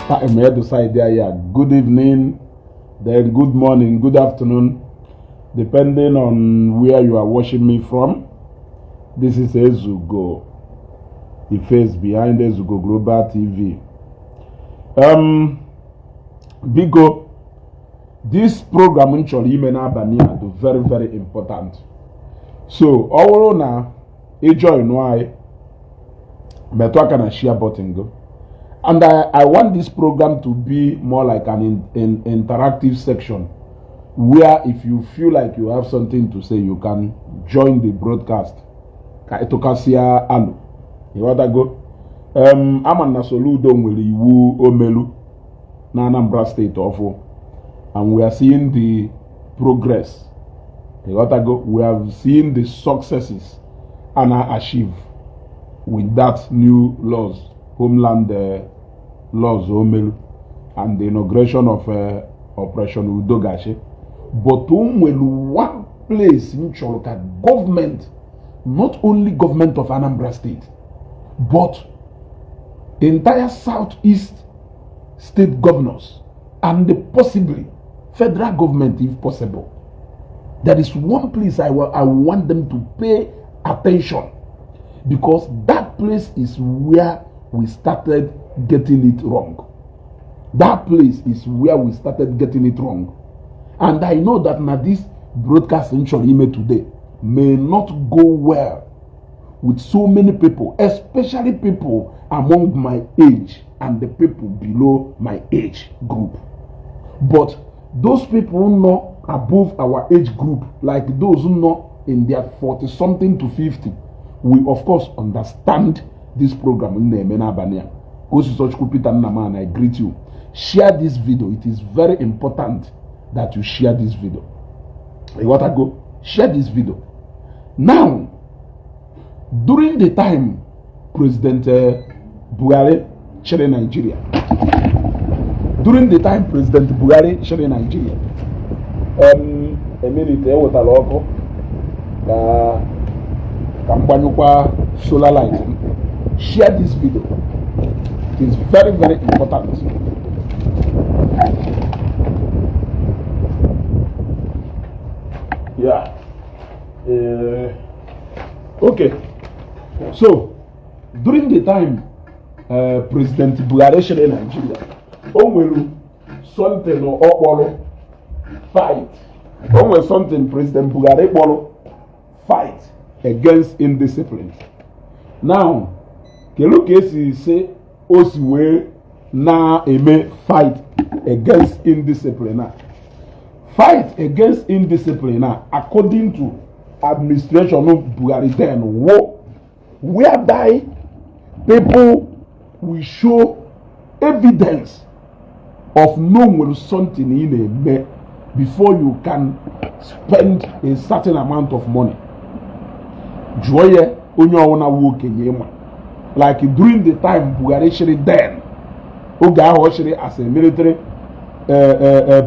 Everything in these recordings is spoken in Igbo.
Time ya decide ya. Good evening, then good morning, good afternoon, depending on where you are watching me from. This is Ezugo, the face behind Ezugo Global TV. Biko, this program m chọrọ ime n'abalị a dị very, very important. So ọ bụrụ na ị join anyị, metụ aka na share button go. And I want this program to be more like an interactive section where if you feel like you have something to say, you can join the broadcast ka ịtụkasịa alụ. Ịghọtago? Ama na Soludo nwere iwu omelu na Anambra Steeti ọfụ, and we are seeing the progress. Ịghọtago? We have seen the successes and achieve with that new laws, homeland laws omelu, and the inauguration of Operation Udogachi. But o nwere one place m chọrọ ka gọọmenti, not only government of Anambra State but entire Southeast state governors and the possibly federal government if possible, there is one place I want them to pay attention, because that place is where we started getting it wrong. That place is where we started getting it wrong. And I know that now this broadcast m chọrọ ime today may not go well with so many people, especially people among my age and the people below my age group. But those people know above our age group, like those who know in their 40 something to 50, we of course understand this program m na-eme n'abalị a. Kosisochukwu Peter Nnamani, I greet you. Share this video. It is very important that you share this video. Ịghọtago? Share this video. Now, during the time President Buhari chịrị Nigeria, during the time President Buhari chịrị Nigeria, a minute, ewetara ọkụ ka m gbanyụkwa solar light m. Share this video. It is very, very important. Yeah. Okay, so during the time President Buhari chịrị Nigeria, o nwere something ọ kpọrọ fight. O nwere something President Buhari kpọrọ fight against indiscipline. Now, kedu ka esi si o si wee na-eme fight against indiscipline a? Fight against indiscipline a, according to administration Buhari then, wo whereby people will show evidence of no nwere something ị na-eme before you can spend a certain amount of money. Jụọ ya onye ọwụna wu okenye ịma, like during the time Buhari chịrị then, oge ahụ ọ chịrị as a military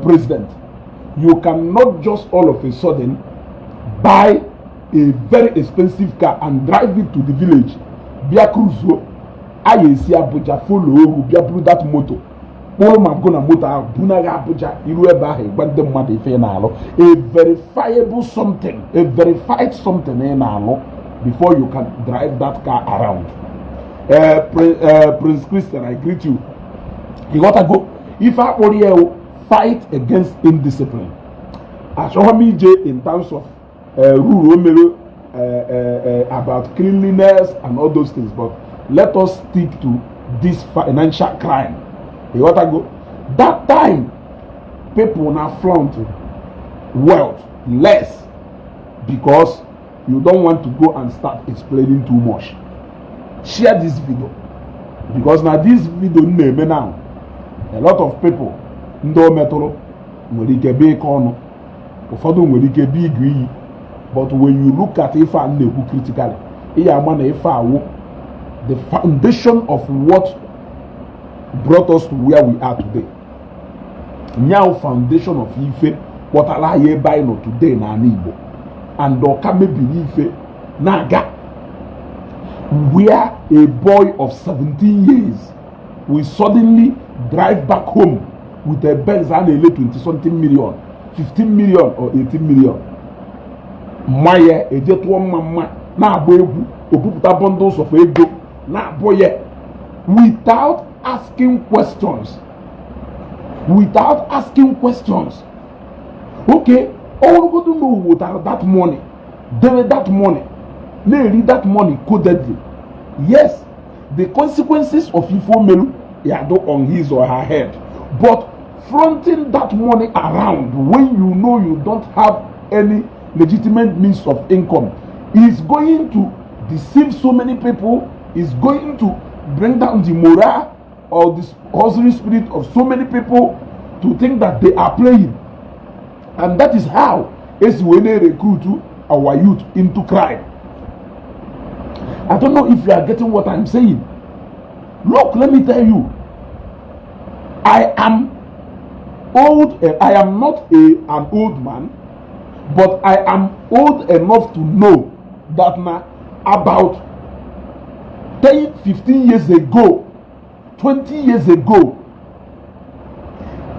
president, you cannot just all of a sudden buy a very expensive car and drive it to the village, bịa cruise. A ga-esi Abuja follow ohu bịa buru that moto, kpụrụ ma go na moto ahụ bunaghị Abuja iru ebe ahụ, ịgwa ndị mmadụ ife ị na-alụ, a verifiable something, a verified something ị na-alụ before you can drive that car around. Prince Christian, I greet you. Ịghọtago? Ife akpọrọ ya wụ fight against indiscipline. Achọghị m ije in terms of rule o mere about cleanliness and all those things, but let us stick to this financial crime. Ịghọtago? That time people na flaunt wealth less because you don't want to go and start explaining too much. Share this video, because na this video m na-eme now, a lot of people ndị o metụrụ nwere ike bee ike ọnụ, ụfọdụ nwere ike bee igu iyi. But when you look at ife a m na-ekwu critically, ị ya ama na ife awụ the foundation of what brought us to where we are today. Nyaw foundation of ife kpọtara anyị ebe anyị nọ today n'ala Igbo, and ọka mebiri ife na-aga, where a boy of 17 years will suddenly Drive back home with a Benz a na-ele 20 something million, 15 million or 18 million. Mma ya eje tụọ mma mma, na-agba egwu, obupụta bundles of ego na-abụ ya without asking questions, without asking questions. Okay, ọwụrụgodu na o wetara that money, debe that money, na-eri that money codedly, yes, the consequences of ife o melu ya do on his or her head. But fronting that money around when you know you don't have any legitimate means of income is going to deceive so many people, is going to bring down the morale or the hustling spirit of so many people to think that they are playing. And that is how esi wee na-recruit our youth into crime. I don't know if you are getting what I'm saying. Look, let me tell you, I am old. I am not an old man, but I am old enough to know that na about 10, 15 years ago, 20 years ago,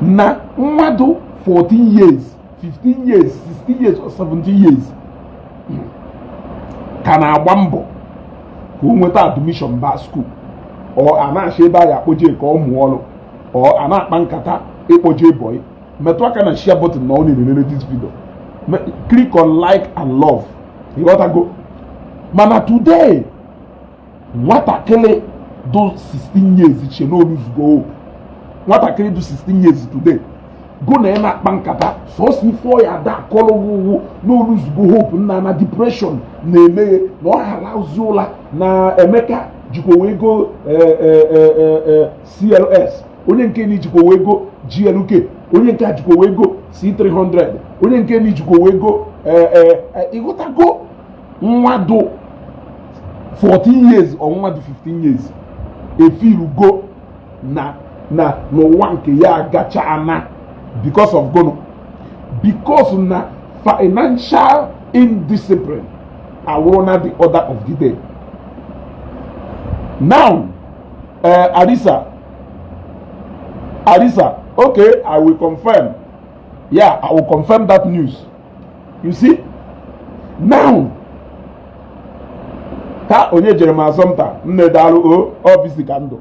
na mmadụ 14 years, 15 years, 16 years or 17 years ka na-agba mbọ ka o nweta admission ba school, ọ a na-achọ ebe a ya akpọje ka ọ mụọ ọrụ, ọ a na-akpa nkata ịkpọje boy. Metụ aka na share button na ọ na-enene this video. Click on like and love. Ịghọtago? Mana today, nwatakịrị do 16 years che na oluzugo hope. Nwatakịrị do 16 years today go na ya na-akpa nkata, sọsọ ife ọ ya ada akọrọ wụwụ na oluzugo hope, nna, na depression na-emeghe, na ọ ghara ụla, na Emeka jikwa wee go CLS, onye nke na ijikwa wee go GLK, onye nke a jikwa wee go C300, onye nke na ijikwa wee go. Ịghọtago? Nwa do 14 years or nwa dị 15 years efirugo na n'ụwa nke ya agacha ana because of gono, because na financial indiscipline awụrụ na the order of the day now. Arisa, Arisa, okay, I will confirm. Yeah, I will confirm that news. You see now, ka onye jere m asọmta nne, daalụ o. Ọ bisi ka ndụ.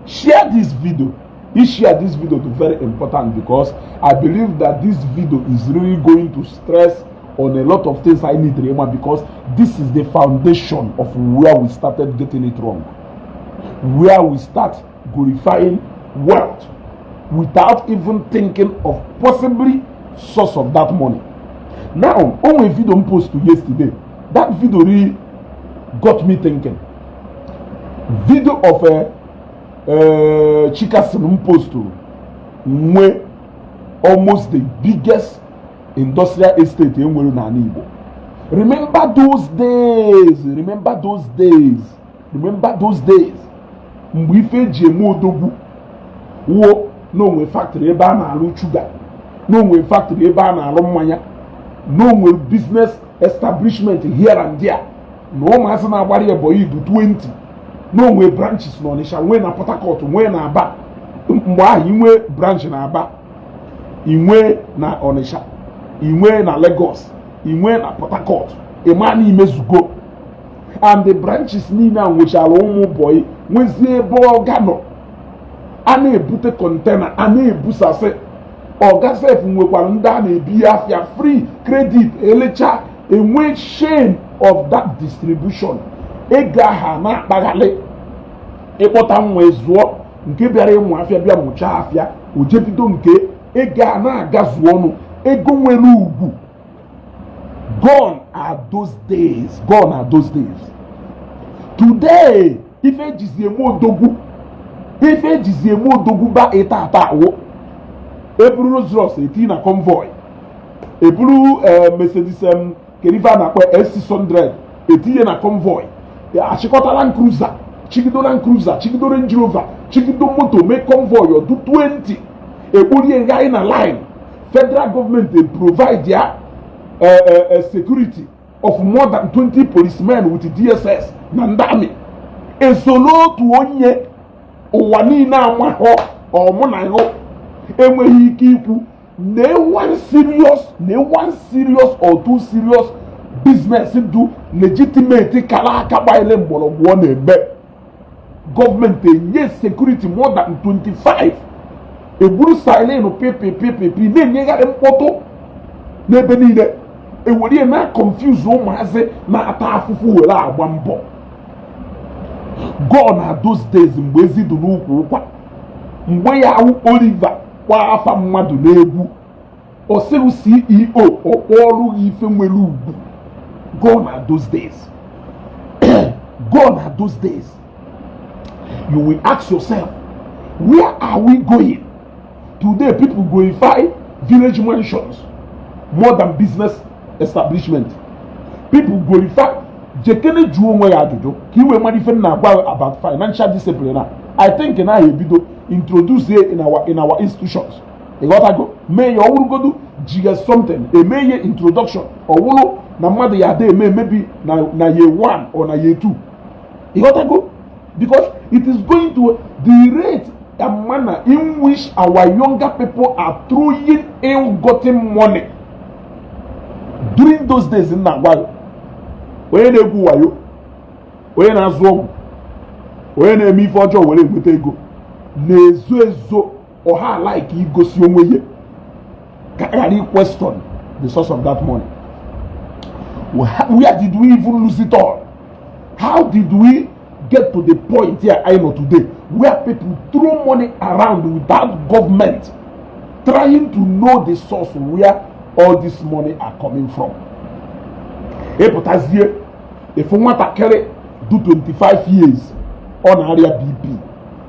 Share this video. You share this video to very important, because I believe that this video is really going to stress on a lot of things I need to remember, because this is the foundation of where we started getting it wrong, where we start glorifying wealth without even thinking of possibly source of that money. Now, only video m post yesterday, that video really got me thinking. Video of a Chikason m post nwe almost the biggest industrial estate enwere n'ala Igbo. Remember those days, remember those days, remember those days mgbe ife eji eme odogwu wuo n'onwe factory ebe a na-alụ shuga, n'onwe factory ebe a na-alụ mmanya, n'onwe business establishment here and there, na ụmụazị na-agbara Ebonyi du 20, n'onwe branches na Ọnịsha, nwee na Port Harcourt, nwee na Aba. Mgbe ahụ, inwe branch na Aba, inwe na Ọnịsha, inwe na Lagos, inwe na Port Harcourt, ịma na imezugo. And the branches niile a nwechara ụmụ boy, nwezie ebe ọga nọ, a na-ebute container, a na-ebusasị. Ọga sef nwekwara ndị a na-ebi afịa free credit, elecha enwe chain of that distribution. Ego ahụ na-akpaghalị, ịkpọta nwa zụọ, nke bịara ịmụ afịa bịa mụchaa afịa, o jebido nke ego a na-agazu ọnụ, ego nwere ugwu. Gone are those days, gone are those days. Today, ife ejizi eme odogwu, ife ejizi eme odogwu ba ịta ata awụ eburu Rolls Royce eti na convoy, eburu Mercedes kedu ife a na-akpọ S600 etinye na convoy, achịkọta Land Cruiser, chigido Land Cruiser, chigido Range Rover, chigido moto, mee convoy ọdụ 20, ekporie ghaị na line. Federal government dey provide ya security of more than 20 policemen with DSS na ndị army, esolo otu onye ụwa niile amahọ. Ọ mụ na gị enweghị ike ikwu na one serious or two serious business do legitimate kara aka gbanyere mgbọrọgwụ ọ na-eme. Gọọmenti enye security more than 25, eburu siren ppp na-enyegharị mkpọtụ n'ebe niile, ewere na confuse ụmụazị na-ata afụfụ were agba mbọ. Gone are those days mgbe ezi dị n'ukwu ụkwa, mgbe ya awụ Oliver kwa afa mmadụ n'egwu, ọsịrụ CEO ọkpọọrụ ya ife nwere ugwu. Gone are those days. Gone are those days. You will ask yourself, where are we going? Today people glorify village mansions more than business establishment. People glorify. Jekene jụọ onwe ya ajụjụ ka i wee mara ife m na-agwa about financial discipline. A I think na ebido introduce it in our institutions. Ịghọtago? Mee ya ọwụrụgodu jiga something, eme ihe introduction, ọwụrụ na mmadụ ya ada eme emebi na year one or na year two. Ịghọtago? Because it is going to the rate and manner in which our younger people are throwing ill-gotten money. During those days m na-agwa gị, onye na-egwu wayo, onye na-azụ ọgwụ, onye na-eme ife ọjọọ were enweta ego na-ezo ezo, ọha like igosi onwe ya ka ghara question the source of that money. Where did we even lose it all? How did we get to the point here I know today where people throw money around without government trying to know the source where all this money are coming from? Ịpụtazie efu nwatakịrị du 25 years, ọ na-arịa BP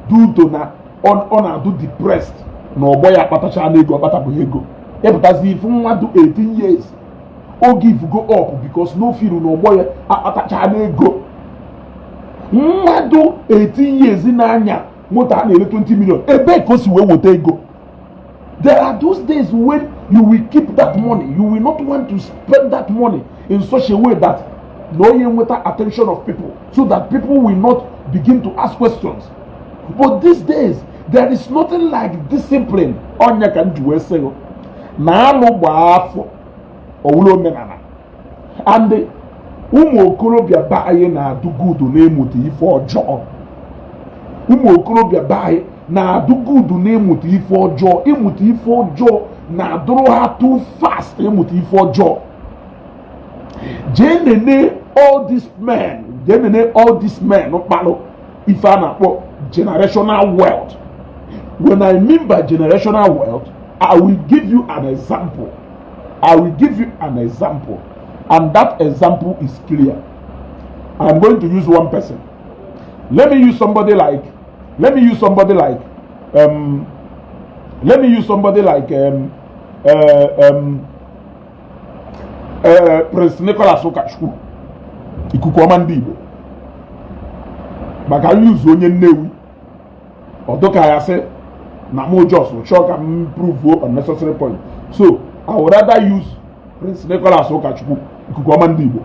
due to na ọ na-adụ depressed na ọgbọ ya akpatacha n'ego, ọ kpatabụghị ego. Ịpụtazie ifu nwa du 18 years, o give go up because no feel na ọgbọ ya akpatacha n'ego. Mmadụ 18 years na-anya moto a na-ere 20 million, ebee ka o si wee weta ego? There are those days when you will keep that money. You will not want to spend that money in such a way that na onye nweta attention of people, so that people will not begin to ask questions. But these days there is nothing like discipline. Ọnya ka m ji wee sị na alụ gbaa afọ ọwụla omenala and ụmụ okorobịa be anyị na-adụ good n'ịmụta ife ọjọọ. Ụmụ okorobịa be anyị na-adụ good n'ịmụta ife ọjọọ. Ịmụta ife ọjọọ na-adụrụ ha too fast. Ịmụta ife ọjọọ, jee nene all these men, jee nene all these men kpalụ ife a na-akpọ generational wealth. When I mean by generational wealth, I will give you an example. I will give you an example, and that example is clear. I'm going to use one person. Let me use somebody like Prince Nicholas Ukachukwu, ikuku ọma ndị Igbo, maka use onye Nnewi ọdụka ya sị na mụ just chọọ ka m prove unnecessary point. So I would rather use Prince Nicholas Ukachukwu, ikuku ọma ndị Igbo,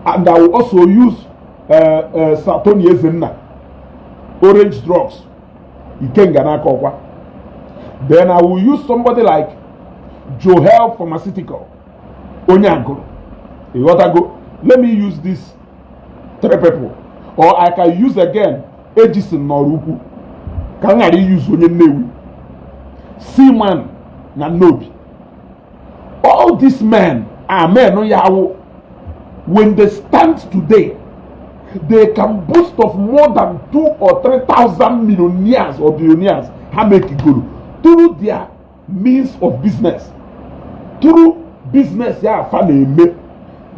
and I will also use Sir Tony Ezenna, Orange Drugs, Ikenga n'aka ọkwa. Then I will use somebody like Joel Pharmaceutical, onye Agụrụ. Ịghọtago? Let me use these three people, or I can use again Ejison n'ọrụ ukwu ka m ghara iyuzu onye Nnewi, Seaman na Nnobi. All these men are men yawo when they stand today, they can boast of more than 2 or 3 thousand millionaires or billionaires ha make igoro through their means of business, through business ya afa na-eme.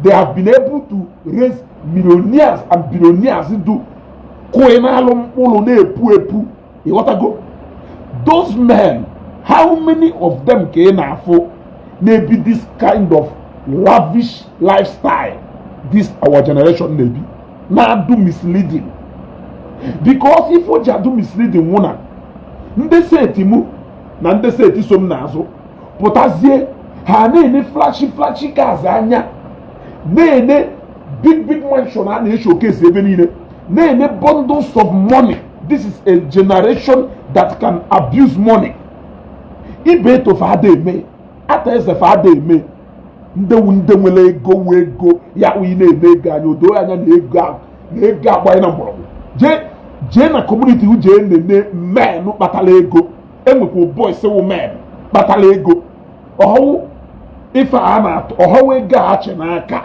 They have been able to raise millionaires and billionaires do kụị n'alụ mkpụrụ na-epu epu. Ịghọtago? Those men, how many of them ka ị na-afụ na-ebi this kind of lavish lifestyle this our generation na-ebi, na-adụ misleading? Because if o ji adụ misleading nwụ na ndị seti mụ na ndị seti so m n'azụ pụtazie, ha na-ene flashy flashy cars anya, na-ene big big mansion a na-eshowcase ebe niile, na-ene bundles of money. This is a generation that can abuse money. Ibe etofe ada eme ata eze fa ada eme ndewu ndị nwere ego wee ego ya wụ ị na-eme ego anya odo anya na ego na ego agbanye na mgbọrọgwụ. Jee jee na community, jee nene men kpatara ego. Enwekwa boys wụ men kpatara ego. Ọhọwụ ife a na-atụ ọhọwụ ego a achị n'aka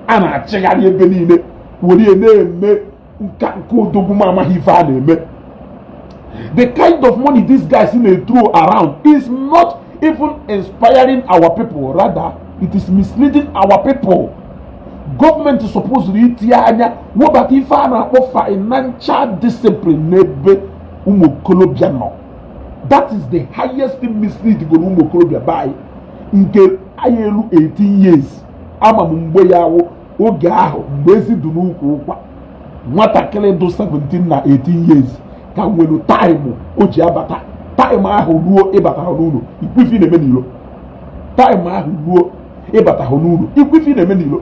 a na-achịgharị ebe niile were na-eme nka nke odogwu m amaghị ife a na-eme. The kind of money these guys na-throw around is not even inspiring our people, rather it is misleading our people. Gọọmenti supposed itinye anya webata ife a na-akpọ financial discipline n'ebe ụmụ okorobịa nọ. That is the highest mislead goro ụmụ okorobịa be anyị nke anyị elu 18 years. Ama m mgbe ya wụ oge ahụ mgbe ezi dị n'ukwu ụkwa nwatakịrị dị 17 na 18 years ka nwere time o ji abata. Time ahụ ruo, ịbata ha n'ụlọ, ikwu ife ị na-eme n'ilo. Time ahụ ruo, ịbata ha n'ụlọ, ikwu ife ị na-eme n'ilo.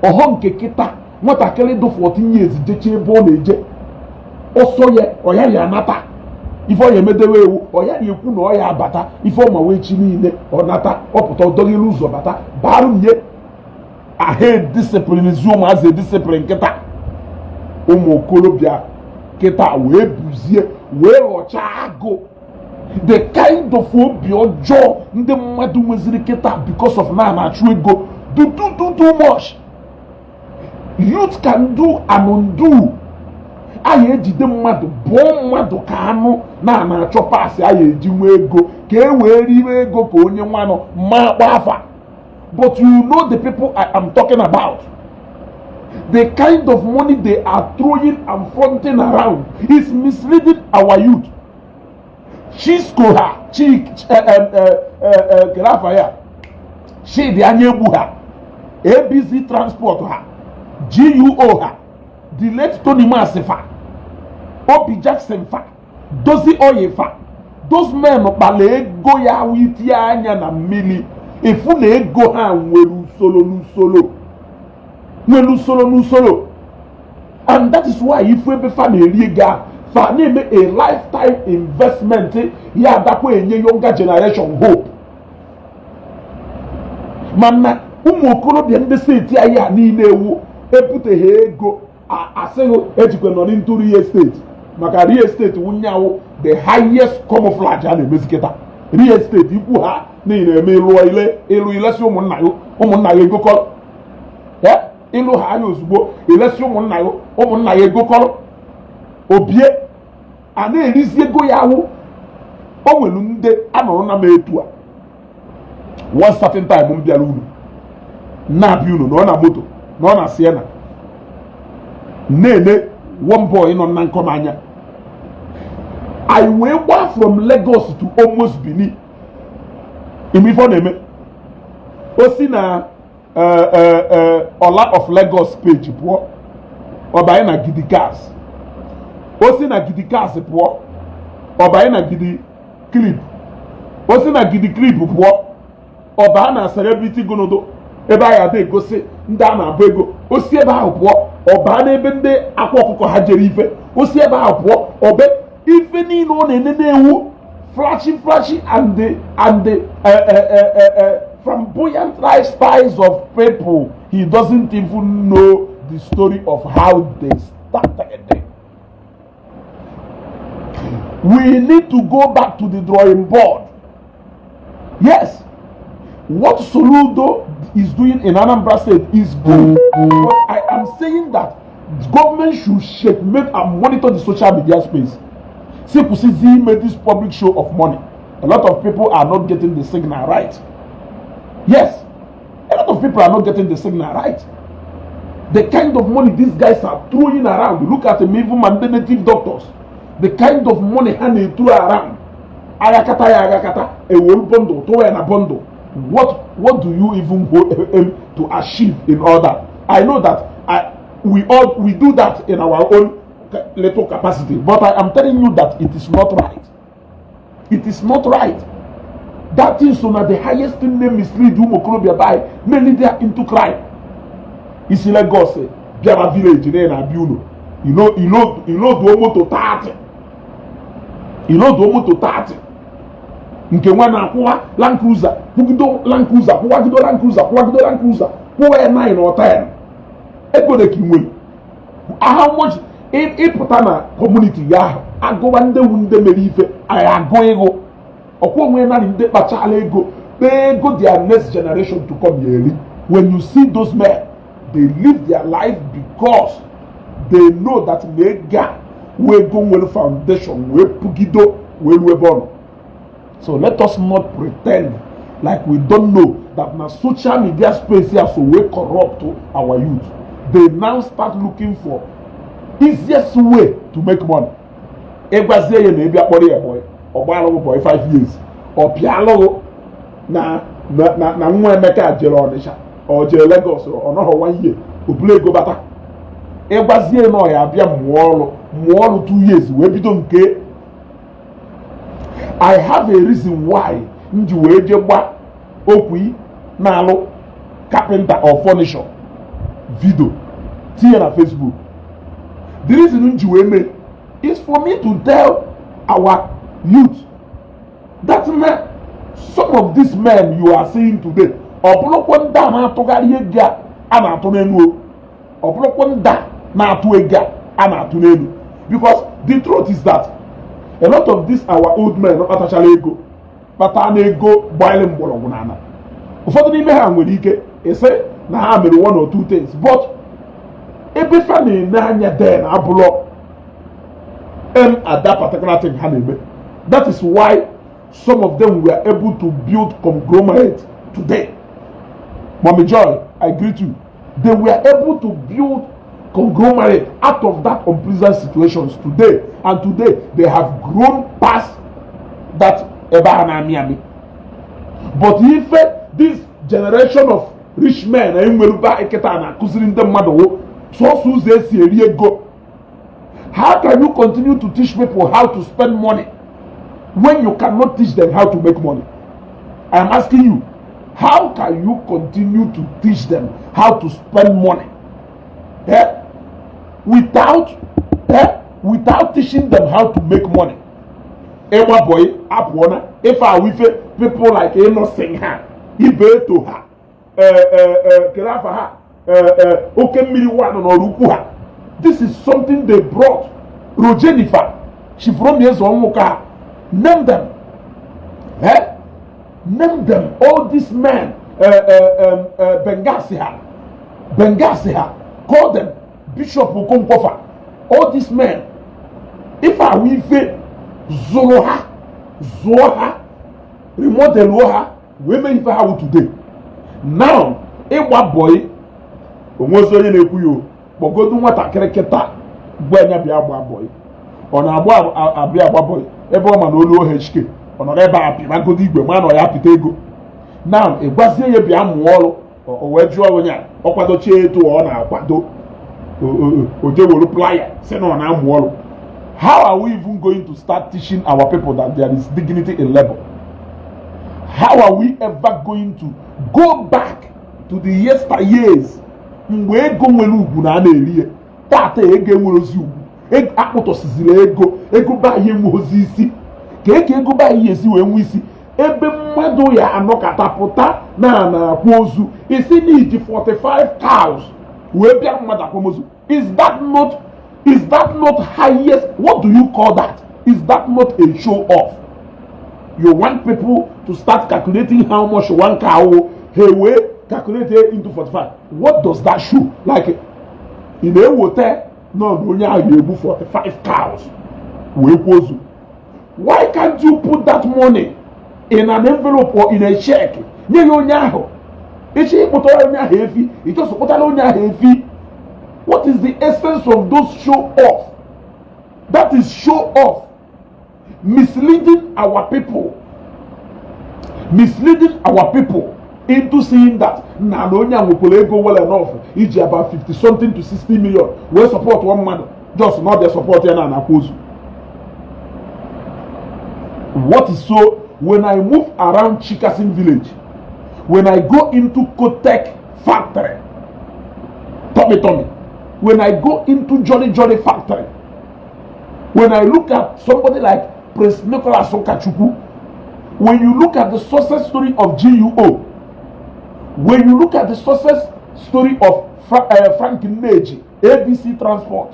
Ọhọ nke kịta nwatakịrị dị 14 years jecha ebe ọ na-eje ọsọ ya, ọ ya ya anata ife ọ ya emedewe ewu, ọ ya ekwu na ọ ya abata ife ọma wee chi niile ọ nata ọ pụta ọ dọghịrị ụzọ bata barụ nye ahụ. Discipline zi ụmụazị, discipline nkịta ụmụ okorobịa kịta wee buzie wee ghọchaa agụ. The kind of obi ọjọọ ndị mmadụ nweziri kịta because of na na-achụ ego do too too too much. Youth can do and undo. A ejide mmadụ bụọ mmadụ ka anụ na na-achọ paasị a ya eji nwee ego ka e wee riwe ego ka onye nwanụ ma akpa afa. But you know the people I am talking about. The kind of money they are throwing and fronting around is misleading our youth. Chisco ha Chik kedu afa ya, Chidi anya egbu ha, ABC Transport ha, GUO ha, the late Tony Masifa, Obi Jackson fa, Dozie Oyi fa, those men kpara ego ya itinye anya na mmiri efu na ego ha nwere usoro n'usoro, nwere usoro n'usoro. And that is why ifu ebe fa na-eri ego ahụ, fa na-eme a lifetime investment ya adakwa enye younger generation hope. Mana ụmụ okorobịa ndị steeti anyị a niile ewu ebuteghị ego asịghị ejikwa nọ n'ntụ real estate, maka real estate wunyawo the highest camouflage a na-emezi kịta. Real estate ikwu ha niile eme ịlụọ ile ịlụ ilesi ụmụnna ya, ụmụnna ya egokọrọ ya. Ịlụ ha anya ozugbo ilesi ụmụnna ya, ụmụnna ya egokọrọ obie a na-erizi ego ya ahụ. O nwere ndị anọrọ na m etu a one certain time m bịara unu na-abịa unu na ọ na moto na ọ na Sienna na-ene one boy nọ na nkọm anya. I wee gbaa from Lagos to almost Benin. Ime ife ọ na-eme, o si na Ola of Lagos page pụọ, ọ banye na Gidi Cars. O si na Gidi Cars pụọ, ọ banye na Gidi Clip. O si na Gidi Clip pụọ, ọ baa na Celebrity Gonodo ebe a ga-ada egosi ndị a na-abụ ego. O si ebe ahụ pụọ, ọ baa n'ebe ndị akwa ọkụkọ ha jere ife. O si ebe ahụ pụọ, ọbe ife niile ọ na-ene na-ewu flashy flashy and the flamboyant lifestyles of people. He doesn't even know the story of how they started. We need to go back to the drawing board. Yes, what Soludo is doing in Anambra State is good, but I am saying that government should checkmate and monitor the social media space. See, kwụsịzi ime this public show of money. A lot of people are not getting the signal right. Yes, a lot of people are not getting the signal right. The kind of money these guys are throwing around, look at them, even the native doctors, the kind of money ha na-throw around, agakata ya agakata ewolu bundle tụwa ya na bundle. What do you even go aim to achieve in all that? I know that I we all we do that in our own little capacity, but I am telling you that it is not right. It is not right. That thing so na the highest thing na mislead ụmụ okorobịa by mainly they are into crime. Isi Lagos bịara village na ị na-abịa ụlọ ilo duo moto 30. Iloduo moto 30 nke nwa na-akwụwa Land Cruiser, kwụgido Land Cruiser, kwụwagido Land Cruiser, kwụwagido Land Cruiser, kwụwa ya 9 or 10. Ego dị ka ị nwere, how much? Ịpụta na community ya ahụ, agụwa ndị wu ndị mere ife anyị, agụ ego ọkwa onwe naanị ndị kpachala ego kpee ego their next generation to come ya eri. When you see those men, they live their life because they know that na ego a wee ego nwere foundation wee pụgido wee ruo ebe ọ nọ. So let us not pretend like we don't know that na social media space here so wey corrupt our youth. They now start looking for easiest way to make money. Ịgwazie ya na ịbịa kpọrọ ya boy, ọgbalụghị boy 5 years, ọ pịalụghị na nwa Emeka jere Ọnịsha, ọ jere Lagos, ọ nọghọ one year, obulu ego bata. Ịgwazie na ọ ya abịa mụọ ọrụ, mụọ ọrụ 2 years wee bido nke. I have a reason why m ji wee je gba okwu na-alụ carpenter or furniture video tinye na Facebook. The reason m ji wee mee is for me to tell our youth that na some of these men you are seeing today, ọ bụrụkwa ndị a na-atụgharị ego a na-atụ n'elu o, ọ bụrụkwa ndị a na-atụ ego a na-atụ n'elu, because the truth is that a lot of these our old men kpatachara ego, kpata na ego gbanyere mgbọrọgwụ n'ala, ụfọdụ n'ime ha nwere ike ịsị na ha mere one or two things, but ebe fa na-ene anya then abụlọ em at that particular thing ha na-eme. That is why some of them were able to build conglomerate today. Mommy Joy, I greet you. They were able to build conglomerate out of that unpleasant situations today, and today they have grown past that ebe a na-amị amị. But ife this generation of rich men enweruba nkịta na-akụziri ndị mmadụ wụ sọsọ ụzọ esi eri ego. How can you continue to teach people how to spend money when you cannot teach them how to make money? I am asking you, how can you continue to teach them how to spend money, eh, without teaching them how to make money? Ịgba boy apụọna ife awụ ife people like Innocent ha, ibe eto ha, kere afa ha, oke mmiri wanụ n'ọrụ ukwu ha. This is something they brought. Rojenifa Chifromi, Eze Ọnwụka ha, name them, eh? Name them, all these men, Bengasi ha, Bengasi ha, call them, Bishop Okonkwofa, all these men, ife awụ ife zụrụ ha, zụọ ha, remodeluo ha, wee mee ife ha wụ today. Now ịgba boy, onwezi onye na-ekwu ya o kpọgodu nwatakịrị kịta gwa anya bịa gba boy, ọ na-agba abịa agba boy ebe ọ ma na olu OHK ọ nọrọ ebe a pịmagodo igwe ma na ọ ya apịta ego. Now ị gwazie ya bịa mụọ ọrụ, o wee jụọ onye a ọ kwadochie etu ọ na-akwado o je were plier si na ọ na-amụ ọrụ. How are we even going to start teaching our people that there is dignity in labor? How are we ever going to go back to the yesteryears mgbe ego nwere ugwu na a na-eri ya? Tata ego enwere ozi ugwu, akpụtọsiziri ego, ego be anyị enweghịzi isi ka eke ego be anyị esi wee nwee isi ebe mmadụ ya anọkata pụta na na-akwa ozu isi na iji 45 cows wee bịa mmadụ akwamozu. Is that not highest? What do you call that? Is that not a show off? You want people to start calculating how much one cow, hey, wee calculate it into 45. What does that show? Like ị na-ewote nọ na onye ahụ ga-egbu 45 cows wee kwuo ozu. Why can't you put that money in an envelope or in a check, nye ya onye ahụ? Echi ịkpụtara onye ahụ efi, ị just kpụtara onye ahụ efi. What is the essence of those show off? That is show off, misleading our people, misleading our people into seeing that na onye a nwekwara ego well enough iji about 50 something to 60 million wee support one mmadụ just not their support ya na anakwa ozu. What is so? When I move around Chikason village, when I go into Kotek factory, Tommy Tommy, when I go into Jolly Jolly factory, when I look at somebody like Prince Nicholas Ukachukwu, when you look at the success story of GUO, when you look at the success story of Frank Nneji, ABC Transport,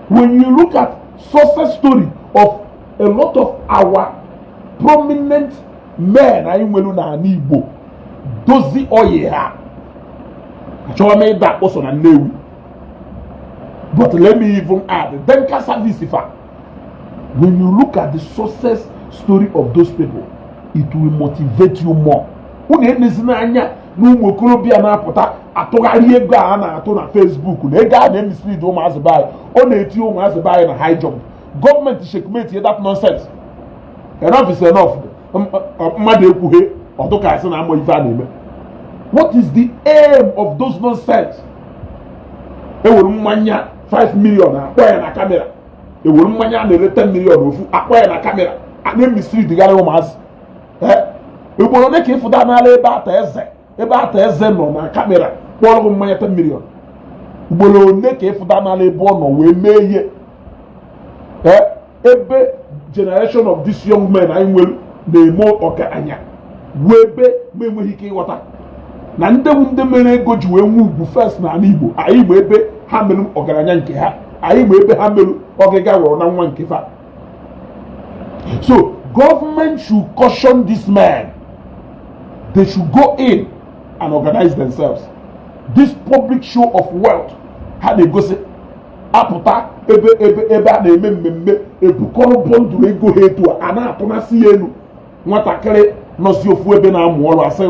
when you look at success story of a lot of our prominent men anyị nwere n'ala Igbo dozi oyi ha, achọghị m ịda akpụsọ na Nnewi, but let me even add Denka Service fa. When you look at the success story of those people, it will motivate you more. Unu enezina anya na ụmụ okorobịa na-apụta atụgharị ego a na-atụ na Facebook na ego a na-emislead ụmụazị be anyị. Ọ na-eti ụmụazị be anyị na high jump. Gọọmenti checkmate that nonsense. Enough is enough. Mmadụ ekwughe ọdụka asị na ama ife a na-eme. What is the aim of those nonsense? Ewere mmanya 5 million, akpọ ya na camera. Ewere mmanya a na-ere 10 million ofu, akpọ ya na camera. A na-emislead ụmụazị. Ugboro ole ka ịfụda n'ala ebe ata eze, ebe ata eze nọ na camera kpọrọ gị mmanya 10 million? Ugboro ole ka ịfụda n'ala ebe ọ nọ wee mee ihe? Ebe generation of this young men anyị nwere na-eme ọgaranya wee ebe ma enweghị ike ịghọta na ndị mere ego ji wee nwee ugwu first n'ala Igbo. Anyị ma ebe ha mere ọgaranya nke ha, anyị ma ebe ha mere ọgịga wọrọ na nwa nke fa. So government should caution these men. They should go in and organize themselves. This public show of wealth ha na-egosi apụta ebe a na-eme mmemme, ebukọrọ bundle ego ha etu a na-atụnasị ya elu. Nwatakịrị nọzi ofu ebe na-amụ ọrụ asị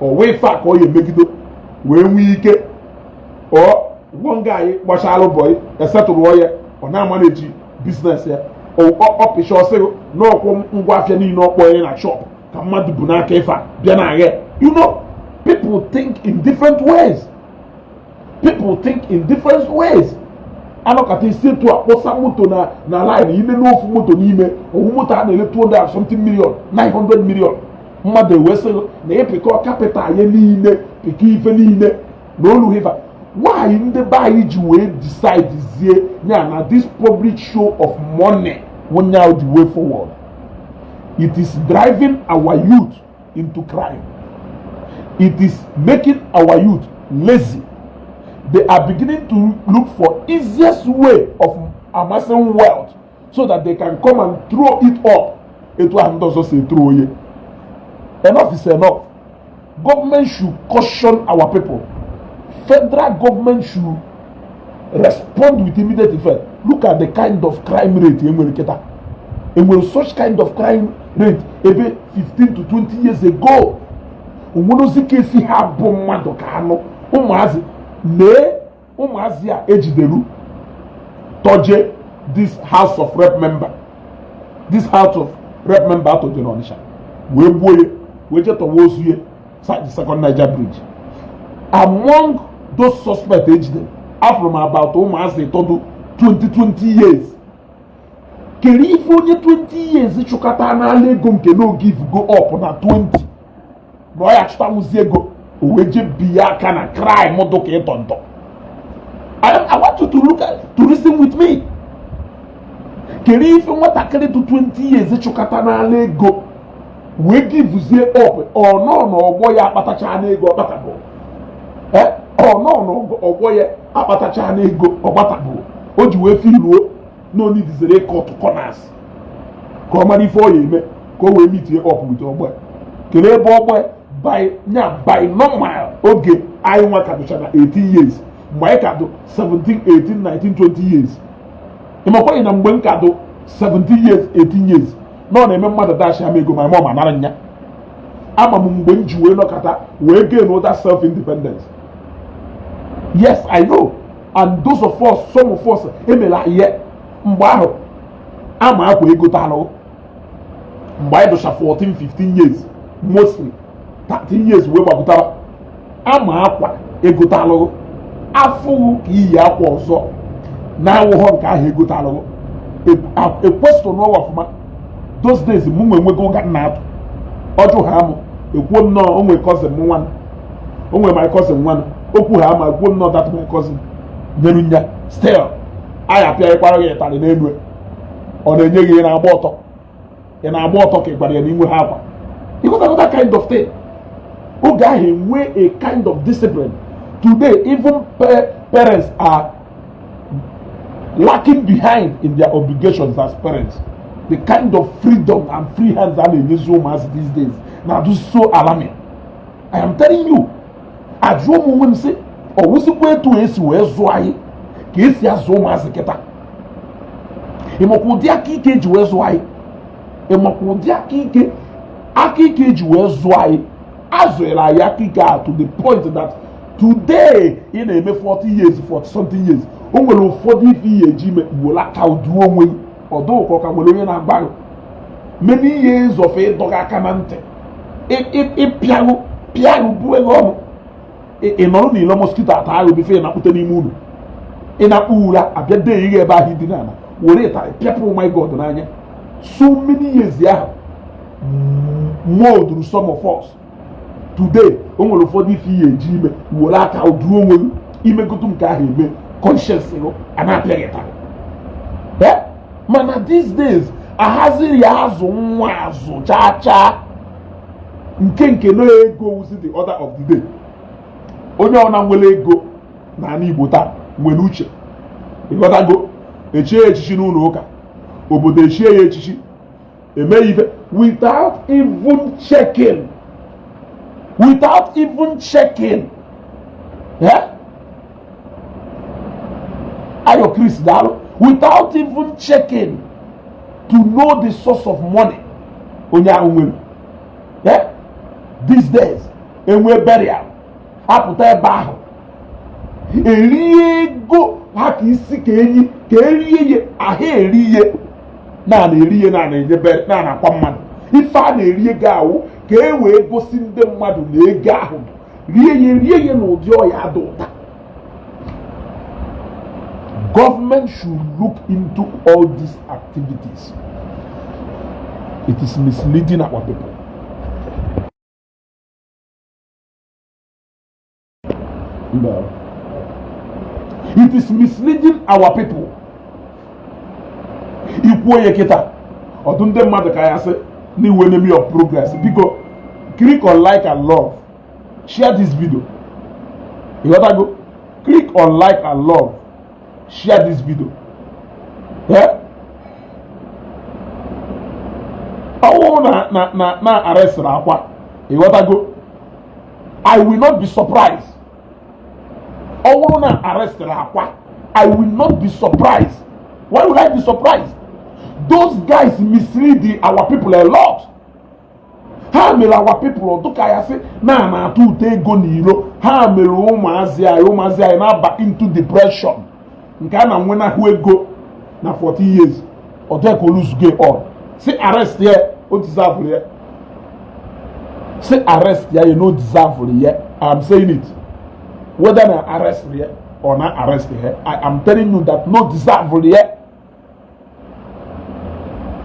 ọwa ife a ka ọ ya emegido wee nwee ike. Ọ one guy gbachalụ boy, esetụrụ ya, ọ na-amanage business ya. Ọ pịcha, ọsị n'ọkwụ ngwa afịa niile ọkpọ ya na shop ka mmadụ bụ n'aka ife a bịa na agha. People think in different ways. People think in different ways. Anọkata isi etu a kpọsa moto na line ime n'ofu moto n'ime owu moto a na-ele 200 and something million, 900 million. Mmadụ ewesị na ịpịkọ capital ya niile, pịkọ ife niile na olu hiva. Why ndị be anyị ji wee decide zie ya na this public show of money now the way forward? It is driving our youth into crime. It is making our youth lazy. They are beginning to look for easiest way of amassing wealth so that they can come and throw it up etu ahụ ndị ọzọ si throw onye. Enough is enough. Government should caution our people. Federal government should respond with immediate effect. Look at the kind of crime rate enwere kịta. Enwere such kind of crime rate ebe 15 to 20 years ago? Onwerozi ka esi ha bụ mmadụ ka anụ ụmụazị mee. Ụmụazị a ejideru tọje this House of Rep member, this House of Rep member atọje n'Ọnịsha wee gbuo ya, wee je tọwa ozu ya side the Second Niger Bridge. Among those suspects ejidere, afụrụ m about ụmụazị tọdụ 20 20 years. Kere ife onye 20 years chụkọta n'ala ego nke no give go up na 20 na ọ ya chụtanwuzi ego, o wee je biye aka na crime dụ ka ịtọ ntọ? I want you to look at, to reason with me. Kere ife nwatakịrị dị 20 years chụkọta n'ala ego wee givezie up? Ọ nọ n'ọgbọ ya akpatacha n'ego ọkpatabụ. Ọ nọ n'ọgbọ ya akpatacha n'ego ọgbatabụ, o ji wee filuo na onidizere cut corners ka ọ mara ife ọ ya eme ka o wee meetie up with ọgbọ ya. Kelee ebe ọgbọ ya by nya by normal oge anyị nwa kadụcha na 18 years, mgbe anyị kadụ 17, 18, 19, 20 years. Ịmakwaghị na mgbe m kadụ 17 years, 18 years, na ọ na-eme mmadụ dash ama ego ma ma nara nya. Ama m mgbe m ji wee nọkọta wee gain that self independence. Yes, I know. And those of us, some of us emela ihe mgbe ahụ ama akwa ego talụ mgbe anyị dụcha 14, 15 years, mostly 13 years wee gbapụtara ama akwa ego talụ afụghị ka iyi akwa ọzọ na-awụghọ nke ahụ ego talụ ekwesịrị n'ọwa ọfụma. Those days mụ nwe nwego ụga nna atụ ọjụ ha amụ ekwuo nnọọ onwe cousin m nwanne, onwe my cousin nwanne okwu ha ama ekwuo nnọọ that my cousin nyere nya. Still anyị apịaghịkwara gị ịtarị n'elu, ọ na-enye gị ihe na-agba ọtọ. Ị na-agba ọtọ ka ị gwara ya na inwe ha akwa. You got that kind of thing. Oge ahụ enwe a kind of discipline. Today, even parents are lacking behind in their obligations as parents. The kind of freedom and free hands a na-enyezi ụmụazị these days na-adụ so alarming. I am telling you. Ajụọ m onwe m sị, ọ wụsịkwa etu esi wee zụọ anyị ka esi azụ ụmụazị kịta? Ịmakwa ụdị aka ike eji wee zụọ anyị? Ịmakwa ụdị aka ike eji wee zụọ anyị? Azụrụ anyị aka ike a to the point that today ị na-eme 40 years, 40 something years, o nwere ụfọdụ ife ihe eji ime were aka duo onwe gị ọdụ ụkọ ka nwere onye na-agba gị. Many years of ịdọga aka na ntị, ịpịaghụ pịaghụ buo gị ọnụ, ị nọrọ n'ilo, mosquito ata ahụ before ị na-akpụte n'ime ụlọ, ị na-akpụ ụra abịa dee ihe ebe ahụ dị n'ala were ịtarị pịapụ. My God, n'anya so many years ahụ molduru some of us. Today o nwere ụfọdụ ife ihe eji ime were aka duo onwe gị, imegotu nke ahụ eme conscience gị a na-apịa gị ịtarị. Mana these days ahaziri ya azụ nwa azụ chaa chaa nke na ego wuzi the order of the day. Onye ọna nwere ego n'ala Igbo taa nwere uche, ịghọtago? Echie echichi n'ụlọ ụka obodo, echie ya echichi, eme ife without even checking, without even checking. Eh? Ayo Chris, daalụ. Without even checking to know the source of money onye ahụ nwere. Eh? These days enwe burial, apụta ebe ahụ erie ego ha ka isi ka enyi ka erie ihe ahụ, eri ihe na na-eri ihe na na-enye na na-akwa mmadụ. Ife a na-eri ego ahụ ka e wee gosi ndị mmadụ na ego ahụ rie ya, rie ya n'ụdị ọya dị ụta. Government should look into all these activities. It is misleading our people. No. It is misleading our people. Ikwuo ya kịta, ọtụ ndị mmadụ ka ya sị n'iwu enemy of progress. Biko, click on like and love, share this video. Ịghọtago? Click on like and love, share this video. Yeah? Ọwụ na arrestịrị Akwa, ịghọtago, I will not be surprised. Ọ bụrụ na arrestịrị Akwa, I will not be surprised. Why would I be surprised? Those guys mislead our people a lot. Ha mere our people ọdụka ya sị na na-atụ ụtọ ego n'iro. Ha mere ụmụazị anyị na-aba into depression nke a na-nwenahụ ego na 40 years ọdụ ka oluzugo all. Si arrest ya, o deserve ya. Si arrest ya, you no deserve ya. I am saying it, whether na arrest ya or na arrest ya, I am telling you that no deserve ya.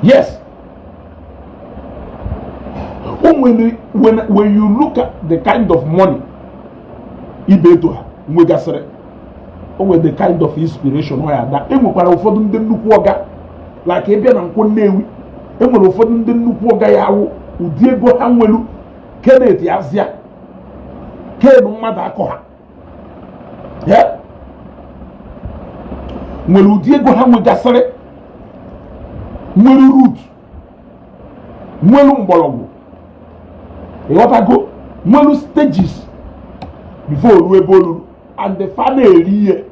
Yes, when you look at the kind of money ibe eto ha nwegasịrị, o nwere the kind of inspiration ọ ya ada. Enwekwara ụfọdụ ndị nnukwu ọga, like ịbịa na Nkwọ Nnewi, enwere ụfọdụ ndị nnukwu ọga ya awụ ụdị ego ha nwelu. Kenneth Azia kenu mmadụ akọ ha ya nwere ụdị ego ha nwegasịrị, nwere root, nwelu mgbọrọgwụ, ịghọtago? Nwelu stages before olu ebe oluru and the fa na-eri ihe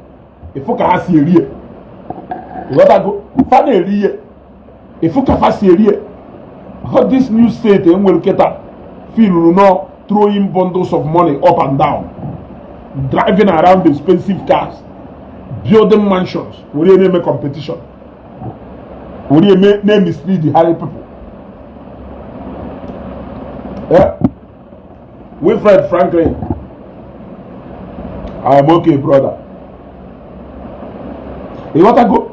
ịfụ ka ha si eri ya, ịghọtago? Fa na-eri ihe ịfụ ka fa si eri ya. How this new state enwere kịta feel no throwing bundles of money up and down, driving around expensive cars, building mansions, were na-eme competition, were eme na-mislead the high people. Yeah? Wilfred Franklin, I am okay, brother. Ịghọtago?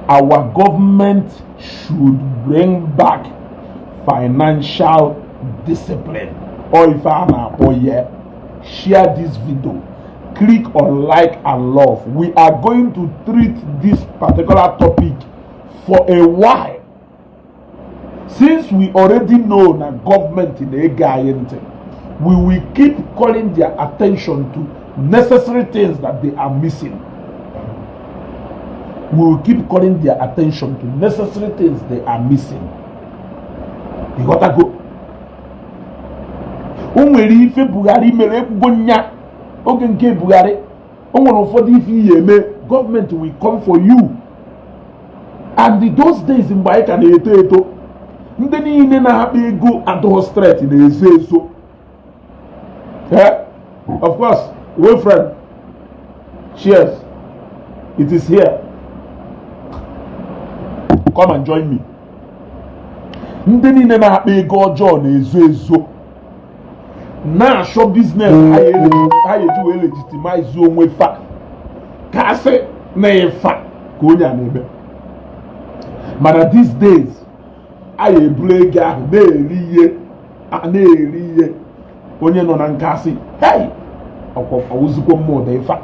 Our government should bring back financial discipline. Or if a na-akpọ ya, share this video, click on like and love. We are going to treat this particular topic for a while. Since we already know na gọọmenti na-ege anyị ntị, we will keep calling their attention to necessary things that they are missing. We will keep calling their attention to necessary things they are missing. Ịghọtago? O nwere ife Buhari mere, ekwugo nya oge nke Buhari, o nwere ụfọdụ ife iyi eme, gọọmenti will come for you. And those days mgbe anyị ka na-eto eto, ndị niile na-akpa ego adụghị straight na-ezo ezo. Of course, Wilfred, cheers, it is here, come and join me. Ndị niile na-akpa ego ọjọọ na-ezo ezo, na-achọ business ha eji wee legitimize onwe fa, ka asị na ịfa ka onye a na-eme. Mana these days, anyị eburu ego ahụ na-eri ihe a na-eri ihe. Onye nọ na nkasị, hey, ọwụzikwo mmụọ ịfa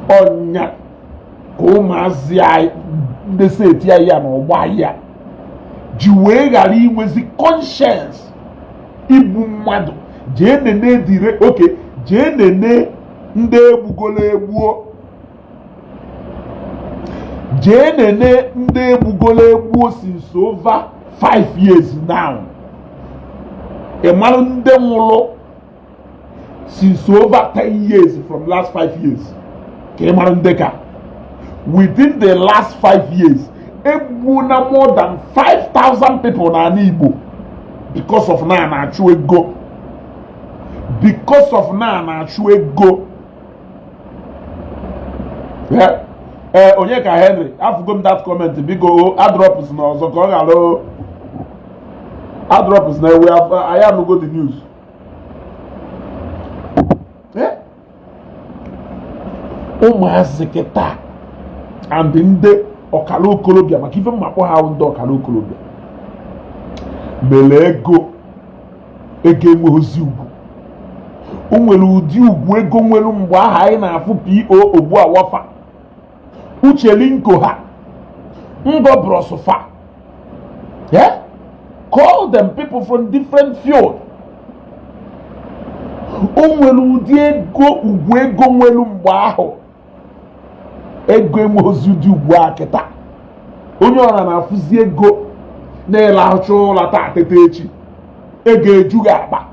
ọnya ka ụmụazị anyị ndị seti anyị ya na ọgbọ anyị a ji wee ghara inwezi conscience igbu mmadụ. Jee nene dire oke, jee nene ndị egbugolo egbuo, jee nene ndị egbugolo egbuo since over 5 years now. Ị mara ndị nwụrụ since over 10 years from last 5 years, ka ị mara ndị ka within the last 5 years egbuo na more than 5,000 people n'ala Igbo because of na na-achụ ego, because of na na-achụ ego. Ee, onye ka Henry, afụgo m that comment. Biko, adrops na ọzọ ka ọ ghara adrops na ewe anyị anụgo the news. Ụmụazị kịta and ndị ọkara okorobịa, maka ife mmakpọ ha, ndị ọkara okorobịa mere ego, ego enweghịzi ugwu. O nwere ụdị ugwu ego nwere mgbe ahụ anyị na-afụ P.O. Ogbuawafa, Uche Linko, ha Ngo Bros fa. Yeah? Call them people from different field. O nwere ụdị ego, ugwu ego nwere mgbe ahụ. Ego enweghịzi ụdị ugwu a kịta. Onye ọra na-afụzi ego na-ele ụra taa, teta echi, ego ejughị akpa.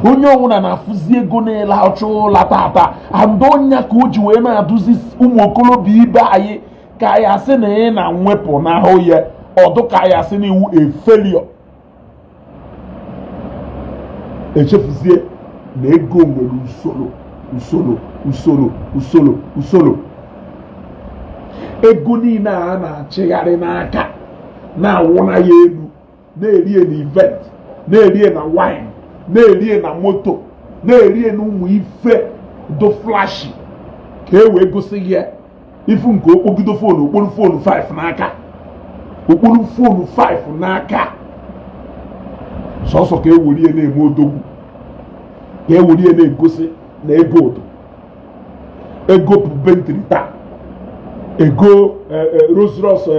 Onye ọbụla na-afụzi ego na-ele achọ ụla tata, and ọnya ka o ji wee na-adụzi ụmụ okorobịa ibe anyị ka anyị asị na ị na-nwepụ n'ahụ ya ọdụ, ka anyị asị na iwu a failure. Echefuzie na ego nwere usoro, usoro, usoro, usoro, usoro. Ego niile a na-achịgharị n'aka, na-awụna ya elu, na-erie na event, na-erie na wine, na-erie na moto, na-erie na ụmụ ife do flashy, ka e wee gosi gị ifu nke okpogido phone, okporo phone 5 n'aka, okporo phone 5 n'aka, sọsọ ka e werie na-eme odogwu, ka e werie na-egosi na ego ụtọ, ego Bentley taa, ego Rolls Royce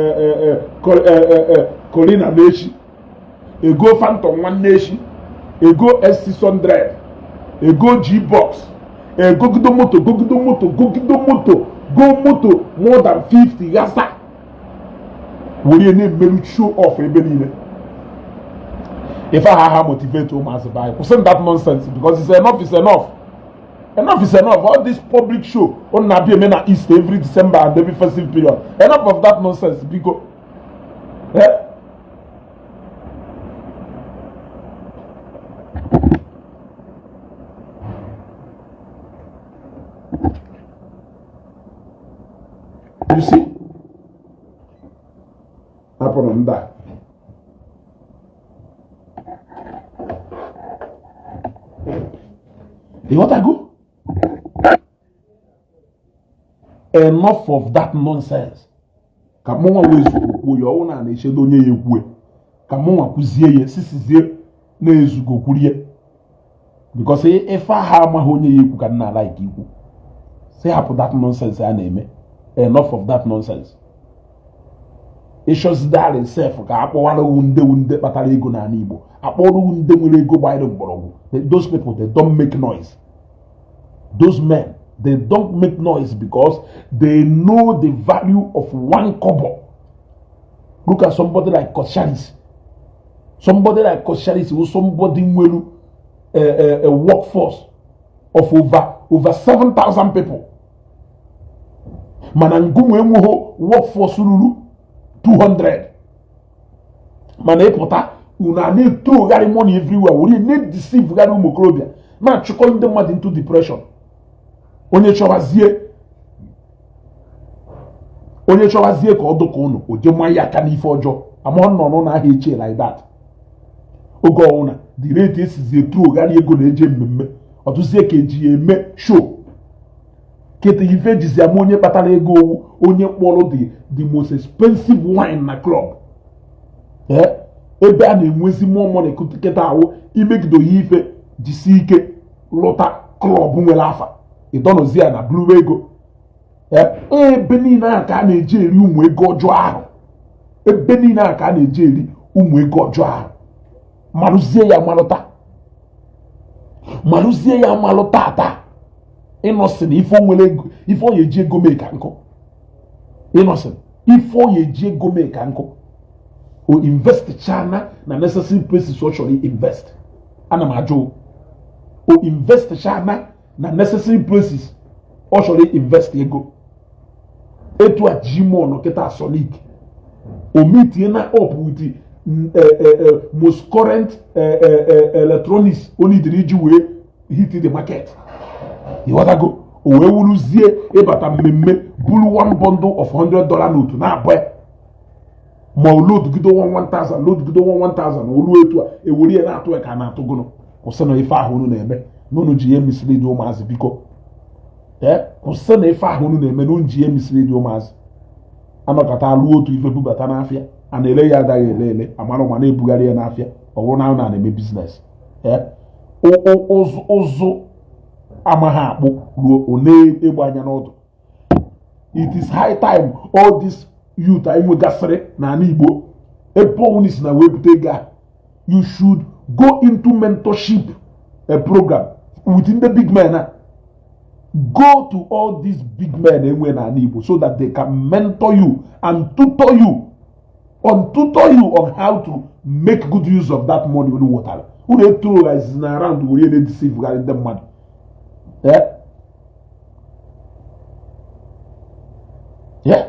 Cullinan n'echi, ego Phantom nwanne echi, ego S600, ego G-Box, egogido moto, gogido moto, gogido moto, go moto more than 50 gasa, were na-emerụ show off ebe niile. Ife aha ha motivate ụmụazị be anyị, kwụsị that nonsense, because it's enough is enough, enough is enough. All this public show ọ na-abịa eme na East every December and every festive period, enough of that nonsense, biko. Eh? You see, hapụrụ ndị a. Ịghọtago? Enough of that nonsense. Ka mụnwa wee zugo kwuo ya, ọnwụ na na-echedo onye ya ekwue, ka mụnwa kwuzie ya, sisizie na-ezugo kwurie, because ife aha amaghị onye ya ekwu ka nna like ikwu si hapụ that nonsense a na-eme. Enough of that nonsense. Ịchọzidari sef ka akpọwara ndị ndị kpatara ego n'ala Igbo, akpọrọ ndị nwere ego gbanyere mgbọrọgwụ. Those people, they don't make noise. Those men, they don't make noise because they know the value of one kobo. Look at somebody like Coscharis. Somebody like Coscharis who somebody nwere a workforce of over 7,000 people, mana ngụnwe enweghị workforce ruru 200. Mana ịpụta, unu a na-etrogharị money everywhere, were na-edeceive gharị ụmụ okorobịa, na-achụkọ ndị mmadụ into depression. Onye chọwazie ka ọ dụka unu o je mmanya aka n'ife ọjọọ ama nọ n'ụlọ ahịa echie like that. Oge ọwụna the rate esizi etrogharị ego na-eje mmemme ọtụzie ka eji ya eme show. Kịta ife ejizi ama onye kpatara ego owu onye kpọrọ the most expensive wine na club, ebe a na-enwezi more money kịta ahụ imegido ya ife jisi ike lụta club nwere afa ịdọnọzi ya na buru ego. Ebe niile ahụ ka a na-eji eri ụmụ ego ọjọọ ahụ. Ebe niile ahụ ka a na-eji eri ụmụ ego ọjọọ ahụ. Marụzie ya malụta, marụzie ya malụ tata. Innocent ife o nwere ego, ife ọ ya eji ego mee ka nkụ. Innocent ife ọ ya eji ego mee ka nkụ, o invest chana na necessary places ọ chọrọ invest. Ana m ajụ, o invest chana na necessary places ọ chọrọ invest ego? Etu a Gmon kịta Sonic o meetie na up with the most current electronics o nidiri iji wee hit the market, ịghọtago? O wee wuruzie ịbata mmemme buru one bundle of $100 note na-abụ ma o loadgido 1000, loadgido 1000, olu etu a ewere ya na-atụ ya ka a na-atụ gụnụ. Kwụsị na ife ahụ unu na-eme na unu ji ihe mislead ụmụazị. Biko, ee, kwụsị na ife ahụ unu na-eme na unu ji ihe mislead ụmụazị. Anọkọta alụ otu ife bubata n'afịa, a na-ele ya agaghị ele ele amara ma na-ebugharị ya n'afịa. Ọ bụrụ na a na-eme business, ee, ụzụ amaghị akpụ ruo ọ na-egbe anya n'ọdụ. It is high time all this youth anyị nwegasịrị n'ala Igbo, ebe ọbụla si na wee bute ego a, you should go into mentorship a program with ndị big men a. Go to all these big men enwe n'ala Igbo so that they can mentor you and tutor you on how to make good use of that money unu nwetara. Unu etoroghaizi na around were na-edeceive gharị ndị mmadụ. Yeah,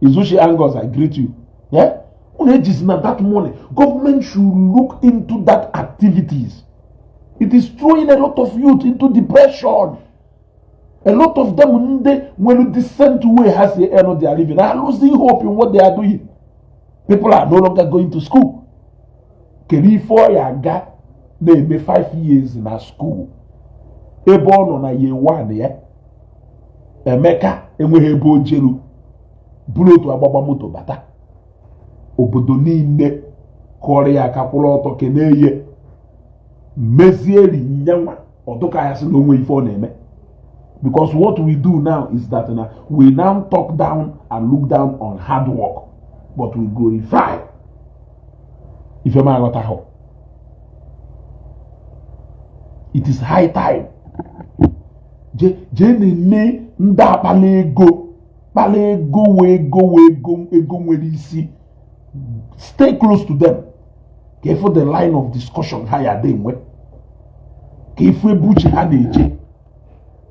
Izuchi Angus, I greet you. Yeah, unu ejizi na that money. Government should look into that activities. It is throwing a lot of youth into depression. A lot of them ndị nwere decent way ha si earn their living are losing hope in what they are doing. People are no longer going to school. Kedu ife ọ ya aga na-eme 5 years na school ebe ọ nọ na year 1 ya? Emeka enweghị ebe o jeru buru otu agbagba moto bata obodo niile kụọrọ ya aka, kwụrụ ọtọ kelee ya, mezie nyanwa ọdụka ya sị na onwe ife ọ na-eme. Because what we do now is that na we now talk down and look down on hard work, but we glorify ife m aghọtaghọ. It is high time jee na-eme ndị akpala ego, kpala ego wee ego wee ego ego nwere isi. Stay close to them ka ịfụ the line of discussion ha ya dị enwe, ka ịfụ ebe uche ha na-eje.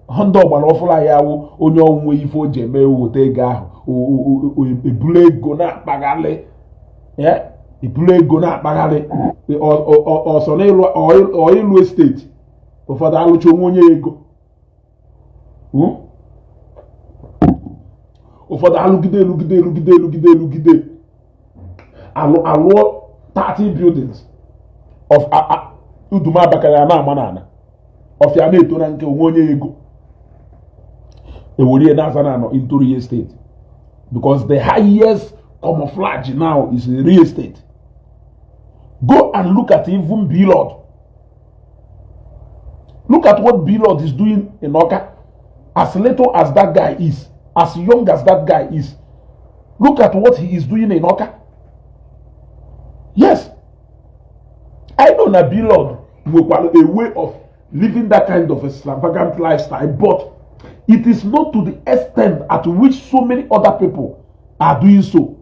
Ha ndị ọgbara ọfụrụ anyị awụ onye ọnwụnwe ife o ji eme weta ego ahụ, ebulu ego na-akpagharị, ebulu ego na-akpagharị ọsọ na ịlụ estate. Ụfọdụ alụcha onwe onye ego, ụfọdụ alụgide elugide elugide elugide elugide alụ alụọ 30 buildings of uduma abakara ya na-ama n'ala ọfịa na-eto na nke onwe onye ego ewerie na-aza na anọ into real estate, because the highest camouflage now is real estate. Go and look at even Blord. Look at what Blord is doing in Awka. As little as that guy is, as young as that guy is, Look at what he is doing in Awka. Yes, I know na Blord nwekwara a way of living that kind of extravagant lifestyle, but it is not to the extent at which so many other people are doing so.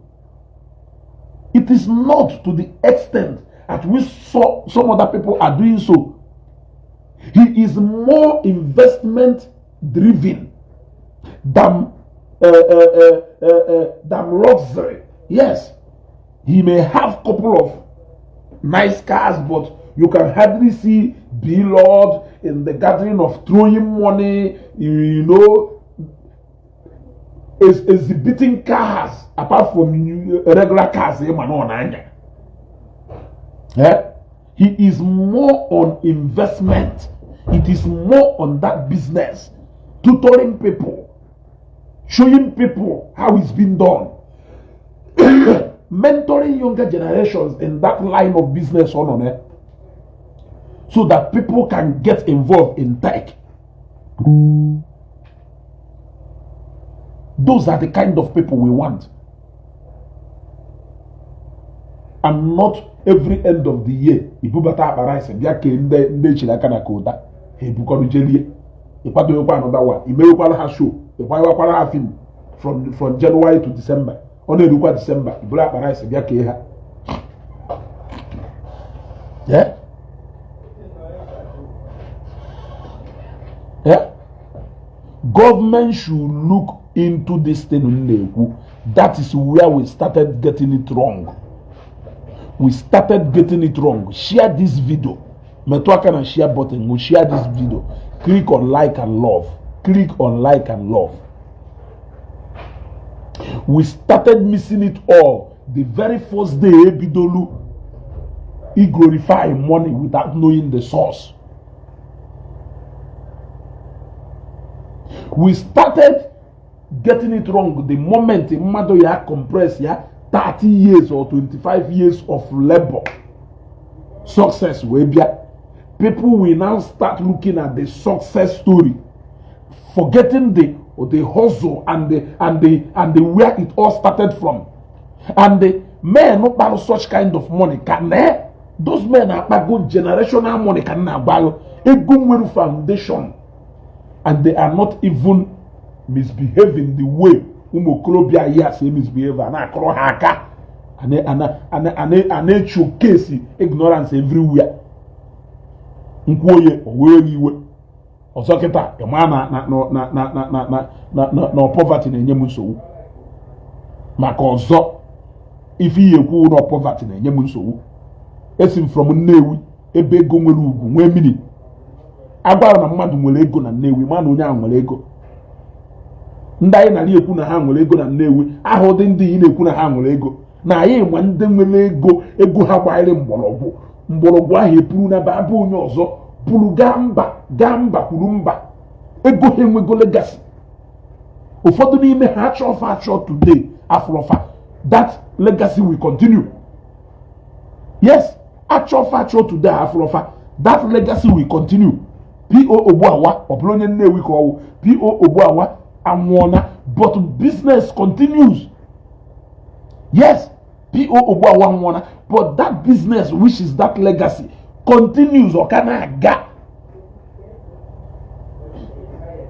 It is not to the extent at which some other people are doing so. He is more investment driven than luxury. Yes, he may have couple of nice cars, but you can hardly see Blord in the gathering of throwing money, is exhibiting cars apart from regular cars. Eh? He is more on investment. It is more on that business, tutoring people, showing people how it's been done, mentoring younger generations in that line of business on it, so that people can get involved in tech. Those are the kind of people we want. And not every end of the year, ibubata akpa rice bịa kee ndị echiri aka na kota ha ebukọrọ jelie ịkwadowekwa another one, imewekwara ha show, ịkwanyekwara ha film from January to December. Ọ na-erukwa December, iburu akpa rice bịa kee ha. Yeah? Yeah? Government should look into this thing m na-ekwu. That is where we started getting it wrong. We started getting it wrong. Share this video. Metụ aka na share button. We share this video. Click on like and love. Click on like and love. We started missing it all the very first day ebidolu i glorify money without knowing the source. We started getting it wrong the moment mmadụ ya compress ya 30 years or 25 years of labor success wee bịa. People will now start looking at the success story, forgetting the hustle and the where it all started from. And the men kpara such kind of money ka na those men akpago generational money ka na-agbalụ ego nwere foundation, and they are not even misbehaving the way ụmụ okorobịa yi asị misbehave. A na-akụrụ ha aka, a na-showcase ignorance everywhere. Nkwuoye o wee iwe ọzọ kịta ịma na na na na na na na na na na poverty na-enye m nsogbu maka ọzọ ife ihe ekwu na poverty na-enye m nsogbu. Esi m from Nnewi ebe ego nwere ugwu nwee mmiri agwara na mmadụ nwere ego na Nnewi ma na onye ahụ nwere ego. Ndị anyị nara ekwu na ha nwere ego na Nnewi ahụ dị ndị ị na-ekwu na ha nwere ego na anyị nwa ndị nwere ego ego ha gbanyere mgbọrọgwụ mgbọrọgwụ ahụ epuru na be onye ọzọ pụrụ gaa mba kwuru mba ego ha enwego legacy. Ụfọdụ n'ime ha achọ achọ today afrofa that legacy will continue. Yes, achọ achọ today afrofa that legacy will continue. P.O. Ogbuawa ọ bụrụ onye Nnewi ka ọwụ P.O. Ogbuawa anwụọna, but business continues. Yes, P.O. Ogbuawa anwụọna, but that business which is that legacy continues. Ọ ka na-aga.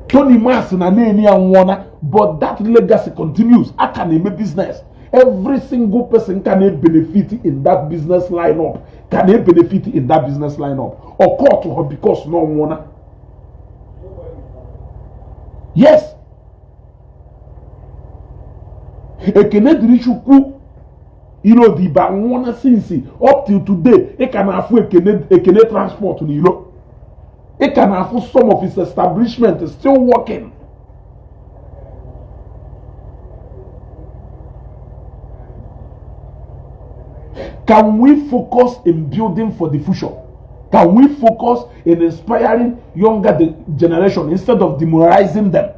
Tony Mas na na-eni anwụọna, but that legacy continues. A ka na-eme business. Every single person can benefit in that business lineup. Can benefit in that business lineup. Or court her because no one. Yes. Ekene dịrị Chukwu Ilodibe anwụọna since up till today. Ị ka na-afụ Ekene transport n'ilo. Ị ka na-afụ some of his establishment is still working. Can we focus in building for the future? Can we focus in inspiring younger generation instead of demoralizing them?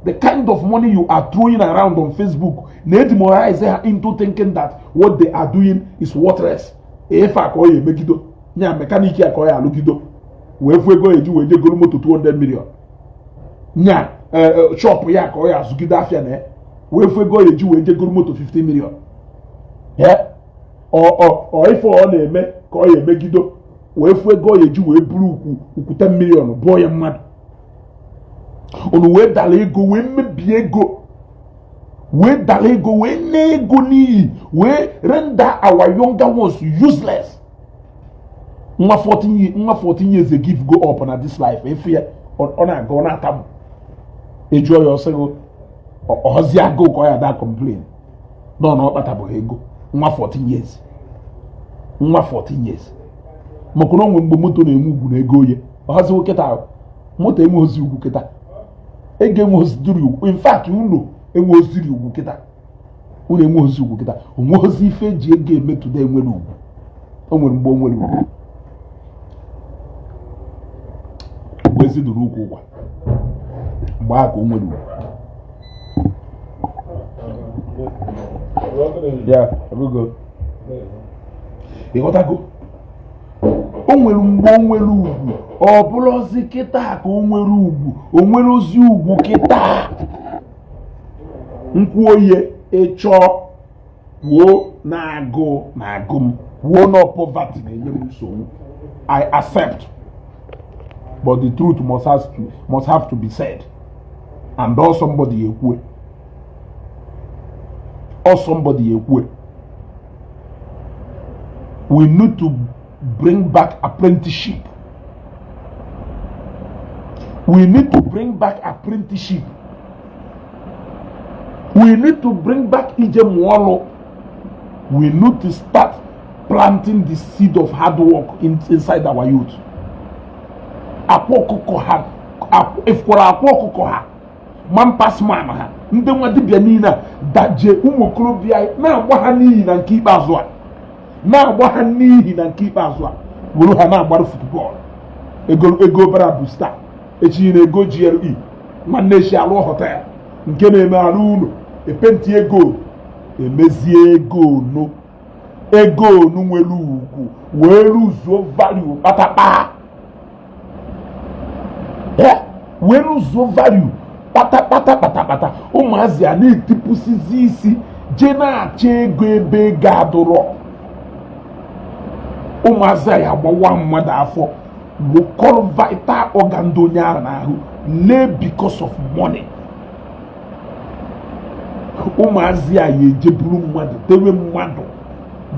The kind of money you are throwing around on Facebook, they demoralize them into thinking that what they are doing is worthless. If I call you megido, nya mechanic ya call ya alugido. We fu ego eji we je golu moto 200 million. Nya shop ya call ya azugide afia na. Wee fụ ego ya eji wee jegoro moto 50 million. Ọ ife ọ na-eme ka ọ ya emegido wee fụ ego ya eji wee buru ukwu ukwu 10 million bụọ ya mmadụ. Unu wee dara ego, wee mebie ego, wee dara ego, wee nee ego n'iyi, wee render our younger ones useless. Nwa 14, nwa 14 years give go up na this life, efu ya ọ na-aga, ọ na-atamụ, ejụọ ya ọsịghị ọhazi agụụ ka ọ ya da complain nọ na ọ kpatabụghị ego. Nwa 14 years, nwa 14 years, maka na onwe mgbe moto na-enwe ugwu na ego oye ọhaziwo kịta, moto enwe ozi ugwu kịta, ego enwe ozidiri ugwu. In fact, unu enwe oziri ugwu kịta, unu enwe ozi ugwu kịta, onwe ozi ife eji ego emetụta enwere ugwu. O nwere mgbe o nwere ugwu, mgbe ezi duru ukwu ụkwa, mgbe ahụ ka o nwere ugwu. Ya rugo, ịghọtago? O nwere mgbe o nwere ugwu, ọ bụrụzi kịta ka o nwere ugwu, o nwere ozi ugwu kịta. Nkwuo oye ịchọọ kwuo na-agụ na-agụ m, kwuo na poverty na-enye m nsogbu, I accept, but the truth must have to be said, and all somebody ekwue, or somebody ekwue. We need to bring back apprenticeship. We need to bring back apprenticeship. We need to bring back ije mụọ. We need to start planting the seed of hard work inside our youth. Akwa ọkụkọ ha efukwara, akwa ọkụkọ ha man pass man ha, ndị nwa dibịa niile a daje ụmụ okorobịa anyị na-agba ha n'iyi na nke ikpeazụ a, na-agba ha n'ihi na nke ikpeazụ a, were ha na-agbara football ego, ego obere busta echi na ego GLE, nwanne echi alụ hotel nke na-eme alụ ụlọ epenti ego, emezie ego onu, ego onu nwere ugwu wee luzuo value kpatakpa, wee luzuo value kpatakpata kpatakpata. Ụmụazị a na-etipụsizi isi jee na-achọ ego ebe ego adụrọ. Ụmụazị a ya agbawa mmadụ afọ, wokọrọ vital organ ndị onye ahụ n'ahụ lee because of money. Ụmụazị a ya ejeburu mmadụ dewe mmadụ,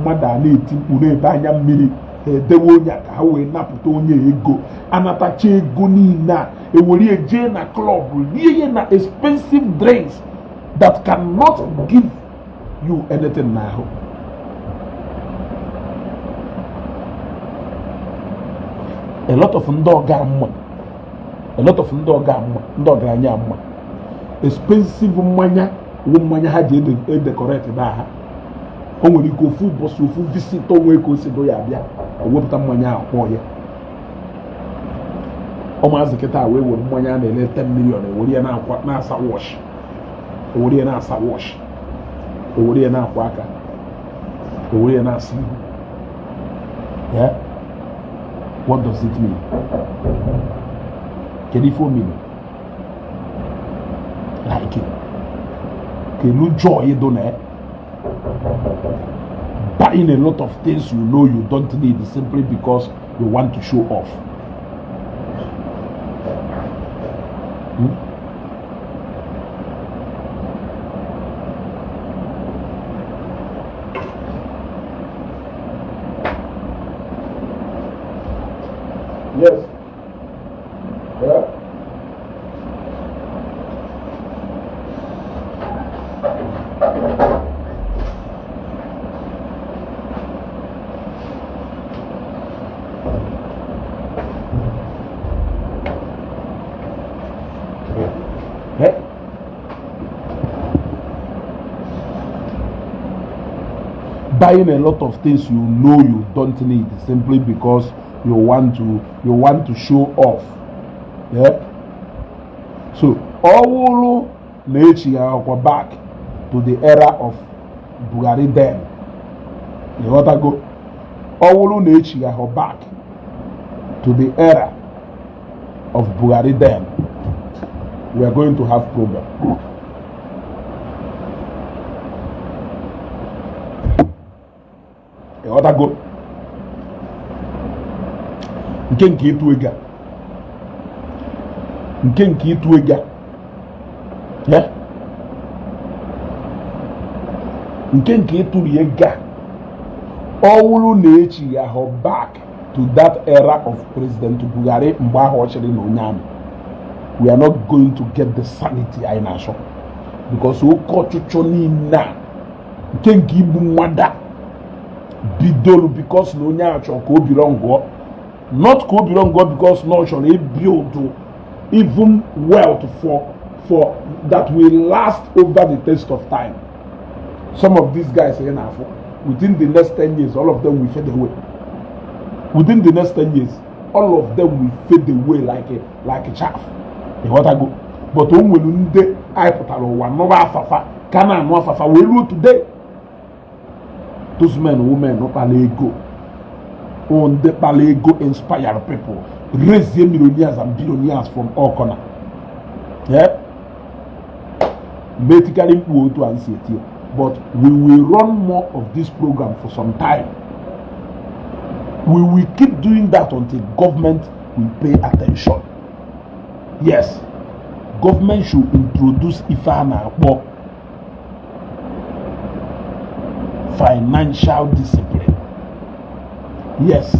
mmadụ a na-eti mkpu na-ebe anya mmiri, ha edewe onye a ka ha wee napụta onye ego. Anatacha ego niile a, ewere eje na club rie ya na expensive drinks that cannot give you anything n'ahụ. A lot of ndị ọga mma, a lot of ndị ọga mma, ndị ọgaranya mma, expensive mmanya wụ mmanya ha ji edecorate be ha. O nwere ike ofu ụbọchị, ofu visit onwe ka o si do ya abịa, o wepụta mmanya ahụ kpọọ ya. Ụmụazị kịta wee were mmanya a na-ele 10 million, ewere ya na-akwa na-asa wash, ewere ya na-asa wash, ewere ya na-akwa aka, ewere ya na-asa ihu. Yeah? What does it mean? Kedu ife o mean? Like, kedu joy dị na ya? Buying a lot of things you know you don't need simply because you want to show off. Hmm? Yes. Yeah. Eh? Buying a lot of things you know you don't need simply because you want to show off. Yeah? So ọ wụrụ na echi akwa back to the era of Buhari then, ịghọtago? Ọ wụrụ na echi ahụ back to the era of Buhari then, we are going to have problem. Ịghọtago? Nke ịtụ ego a, nke ịtụ ego a, nke ịtụrụ ego a, ọ wụrụ na echi ya hụ back to that era of President Buhari mgbe ahụ ọ chịrị na onye amị, we are not going to get the sanity anyị na-achọ, because oke ọchụchọ niile a, nke igbu mmadụ a bidoro because na onye a chọrọ ka o biri ngụọ, not ka o biri ngụọ because na ọ chọrọ ibuild even wealth for that will last over the test of time. Some of these guys ị na-afụ, within the next 10 years, all of them will fade away. Within the next 10 years, all of them will fade away like a chaff. Ịghọtago? But o nwere ndị anyị pụtara ụwa nụba afafa, ka na-anụ afafa wee ruo today. Those men, women kpara ego, ndị kpara ego inspire people, raise millionaires and billionaires from all corner. Yeah? Mgbe etikarị mkpu otu a nsi eti, but we will run more of this program for some time. We will keep doing that until government will pay attention. Yes, government should introduce ife a na-akpọ financial discipline. Yes,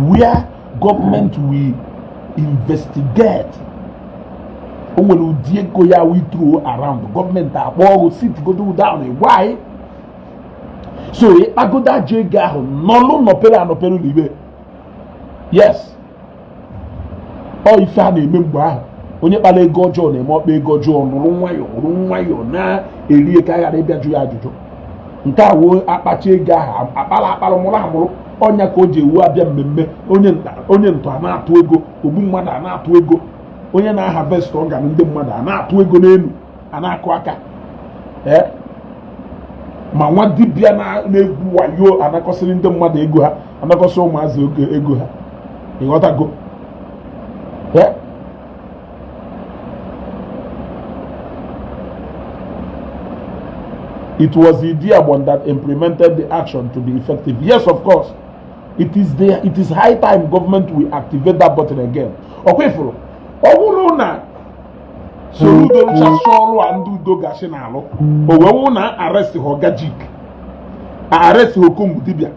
where government will investigate, o nwere ụdị ego ya we throw around, gọọmenti akpọ ọrụ, sit godo down, gwa anyị. So ịkpagodo ajọ ego ahụ nọlụ nọpere anọpere n'ibe. Yes, ọ ife a na-eme mgbe ahụ, onye kpara ego ọjọọ na-eme ọkpa ego ọjọọ, nụrụ nwayọọ, nụrụ nwayọọ na-eri ka a ghara ịbịa jụ ya ajụjụ. Nke a woo akpacha ego ahụ akpara akpara mụrụ amụrụ ọnya ka o ji ewu abịa mmemme, onye ntọ a na-atụ ego, ogbu mmadụ a na-atụ ego, onye na-aharvest organ ndị mmadụ a na-atụ ego n'elu, a na-akụ aka. Ee, ma nwa dibịa na-egwu wayo, anakọsịrị ndị mmadụ ego ha, anakọsị ụmụazị ego ha. Ịghọtago? Ee. It was Idiagbon that implemented the action to be effective. Yes, of course. It is high time government will activate that button again. Ọkwa ifuru, ọ bụrụ na Soludo rụchasịa ọrụ a ndị udo gashi na-alụ, o wee wụ na arrest ha Ogajik, arrest ha Okongwu dibịa,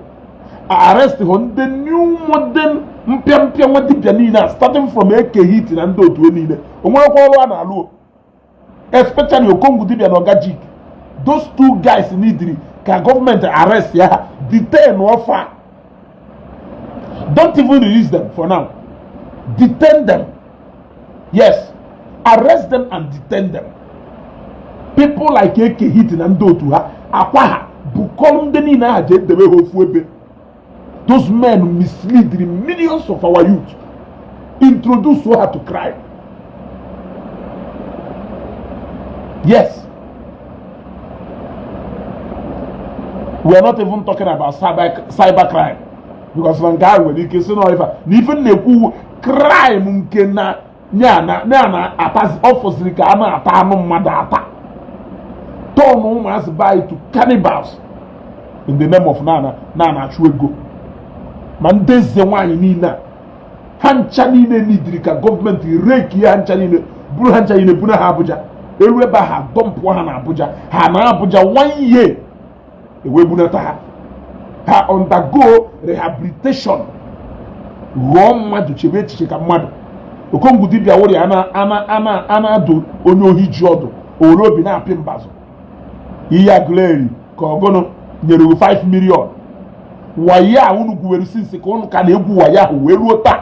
arrest ha ndị new modern mpịampịa nwa dibịa niile a, starting from Eke Hit na ndị otu niile, o nwerekwa ọrụ a na-alụ, especially Okongwu dibịa na Ogajik. Those two guys need ka gọọmenti arrest ya ha, detain ọfa. Don't even release them for now. Detain them. Yes, arrest them and detain them. People like Eke Hit na ndị otu ha, akwa ha bukọrọ ndị niile aha ji edebe ha ofu ebe. Those men mislead the millions of our youth, introduce her to crime. Yes, we are not even talking about cyber crime, because na nke ahụ nwere ike si na ife na ife na-ekwu crime nke na ya na ya na atazi, ọ fọziri ka a na-ata anụ mmadụ, ata turn ụmụazị by to cannibals in the name of na na na-achụ ego. Ma ndị eze nwaanyị niile a, ha ncha niile nidiri ka gọọmenti reki ha ncha niile, buru ha ncha niile buru ha Abuja, elu ebe ha dumpụọ ha na Abuja, ha na Abuja one year, ewee bunata ha, ha undergo rehabilitation, ghọọ mmadụ, chebe echiche ka mmadụ. Okongwu dibịa wụrụ ya ana ana adụ onye ohi ji ọdụ owere obi na-apị mbazụ ihe agụleri ka ọgụnụ nyere 5 million wayo a unu gwuwere sinsi ka unu ka na-egwu wayo ahụ wee ruo taa.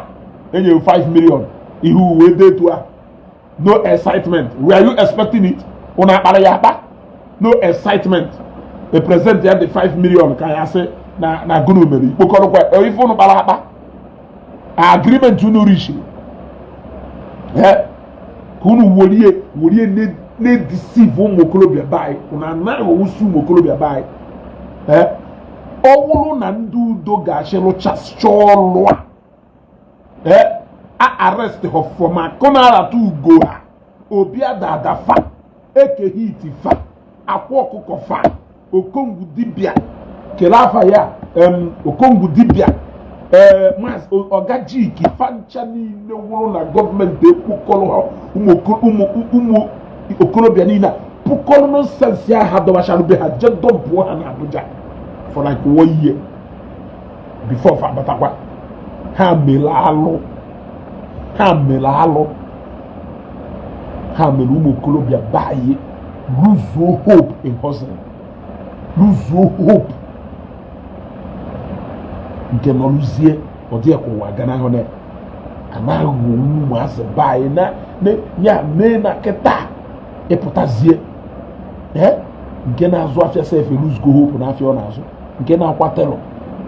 Enyere 5 million ihe uwe detu a, no excitement. Were you expecting it? Unu akpara ya akpa? No excitement. The present ya dị 5 million ka ya sị na gụnụ mere ikpokọrọkwa ife unu kpara akpa, agreement unu richiri ka unu worie worie na-edeceive ụmụ okorobịa be anyị. Unu anaghị owusi ụmụ okorobịa be anyị. Ọ bụrụ na ndị udo ga-achị rụchasịcha ọrụ a, a arrest ha from akụnarata ugo ha, Obi Adada fa, Eke Hit fa, Akwa Ọkụkọ fa, Okongwu dibịa. Kelee afa ya, Okongwu dibịa, ee, Maazị Ọgajiki, fancha niile wụrụ na gọọmenti ekpokọrọ ha. Ụmụ okorobịa niile a pụkọrọ nonsense ha dọbachara be ha, jee dumpụọ ha na Abuja for like one year before fa batakwa. Ha mere alụ, ha mere alụ, ha mere ụmụ okorobịa be lose hope in hustling, lose hope nke nọrụzie. Ọ dị ka ụwa ganahụ na anaghị ụmụazị be anyị na ya mee na kịta ịpụtazie. Ee, nke na-azụ afịa sef elosego hope n'afịa ọ na-azụ, nke na-akwa tailor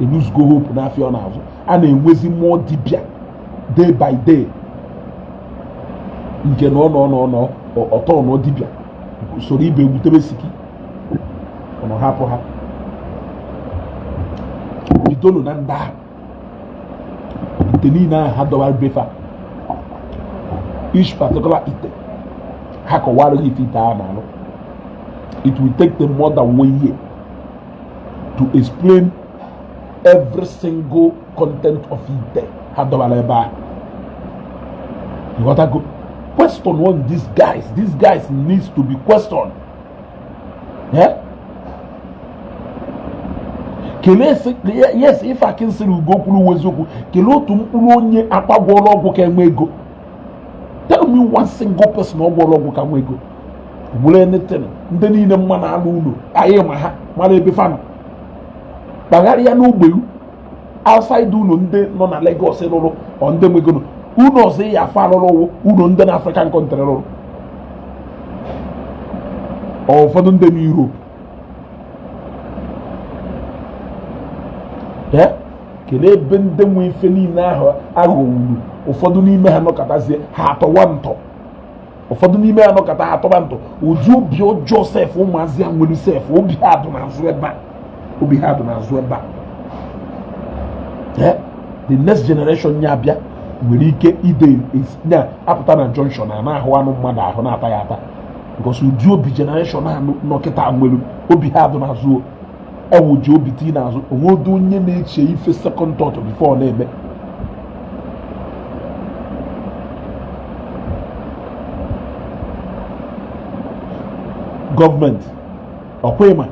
elosego hope n'afịa ọ na-azụ. A na-enwezi mmụọ dibịa day by day, nke na ọ nọ nọ nọ ọtọ nọ dibịa soro ibe egwutebe siki ọ hapụ ha. Bidonu na ndị ahụ, ite niile ahụ ha dọwara befa, each particular ite, ha kọwara gị ife ite ahụ na-alụ. It will take them more than one year to explain every single content of ite ha dọwara ebe ahụ. Ịghọtago? Question one, these guys, these guys needs to be questioned. Yeah? Kelee, yes, ife akinsịrị ugo kwuru uwe eziokwu. Kelee otu mkpụrụ onye akpagwọrọ ọgwụ ka enwe ego. Tell me one single person ọ gwọrọ ọgwụ ka nwe ego were anything. Ndị niile mma na-alụ ụlọ anyị ma ha mara ebe fanụ kpagharịa n'ogbe outside ụlọ ndị nọ na Lagos rụrụ ọ ndị nwegoro ụlọ ọzọ ya afọ arụrụ ụwụ ụlọ ndị na African country rụrụ ọ ụfọdụ ndị na Europe. Ee, kelee ebe ndị nwe ife niile ahụ aghọwuru. Ụfọdụ n'ime ha nọkọtazie ha atọwa ntọ, ụfọdụ n'ime ha nọkọta ha atọba ntọ. Ụdị obi ọjọọ sef ụmụazị a nwere sef, obi ha dụ n'azụ ebe a, obi ha dụ n'azụ ebe a. Ee, the next generation ya abịa nwere ike ide na apụta na junction a na-ahụ anụ mmadụ ahụ na-ata ya ata, because ụdị obi generation a nọ kịta nwere, obi ha dụ n'azụ. Ewu ji obi tii n'azụ onwe ụdị onye na-eche ife second thought before ọ na-eme. Gọọmenti ọkwa ịma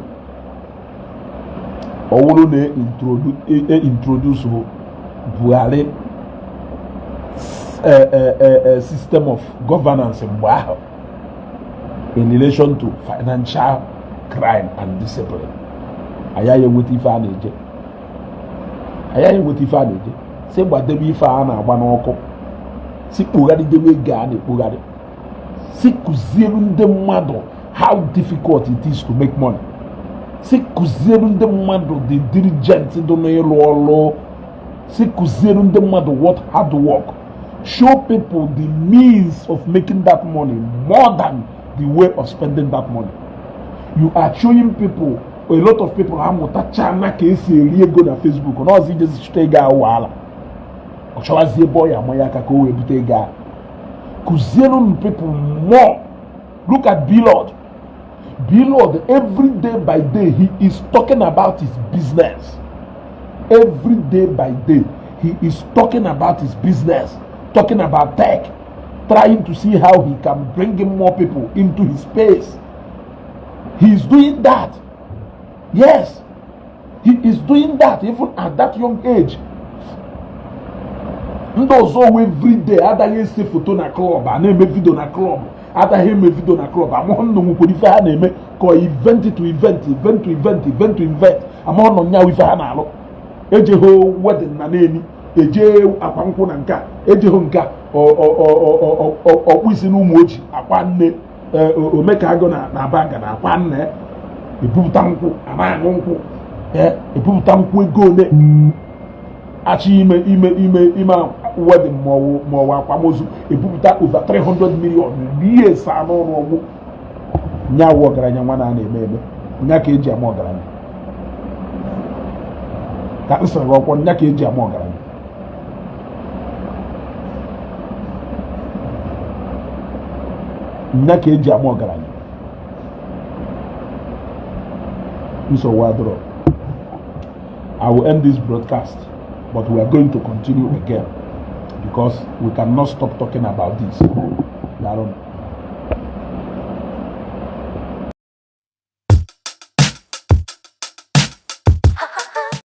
ọ wụrụ na introduce Buhari system of governance mgbe ahụ in relation to financial crime and discipline, anyị enweta ife a na-eje, anyị enweta ife a na-eje. Si gbadebe ife a na-agba n'ọkụ, si kpogharịdebe ego a na-ekpogharị, si kụzielu ndị mmadụ how difficult it is to make money, si kụzielu ndị mmadụ the diligent dị n'ịlụ ọrụ, si kụzielu ndị mmadụ what hard work, show people the means of making that money more than the way of spending that money. You are showing people, a lot of people amụtachana ka esi eri ego na Facebook na ọzọ ijezi chụta ego ahụ wahala, ọ chọwazie ebe ọ ya ama ya aka ka o wee bute ego ahụ. Kụzielu people more. Look at Blord. Blord, every day by day he is talking about his business. Every day by day he is talking about his business, talking about tech, trying to see how he can bring in more people into his space. He is doing that. Yes, he is doing that even at that young age. Ndị ọzọ wụ everyday adaghị ese foto na club, a na-eme video na club, adaghị eme video na club. Amụghị nnụ nwekwara ife ha na-eme ka event to event, event to event, event to event. Amụghị nọ nyawu ife ha na-alụ. Ejegho wedding na na-eni eje akwa nkwụ na nke a, ejegho nke a ọkpụ isi na ụmụ oji akwa nne omeka agụ na banga na akwa nne ebupụta nkwụ a na-aṅụ nkwụ, ebupụta nkwụ ego ole achọ ime ime ime ime wedding maọwụ akwamozu, ebupụta over 300 million rie esa n'ọrụ ọgwụ nya wụ ọgaranya. Nwa na na-eme eme nya ka eji ama ọgaranya, ka m sịrị gị ọkwọ nya ka eji ama ọgaranya. Nya ka eji ama ọgaranya. Nsogbu adịrọ. I will end this broadcast, but we are going to continue again because we cannot stop talking about this. Daalụ.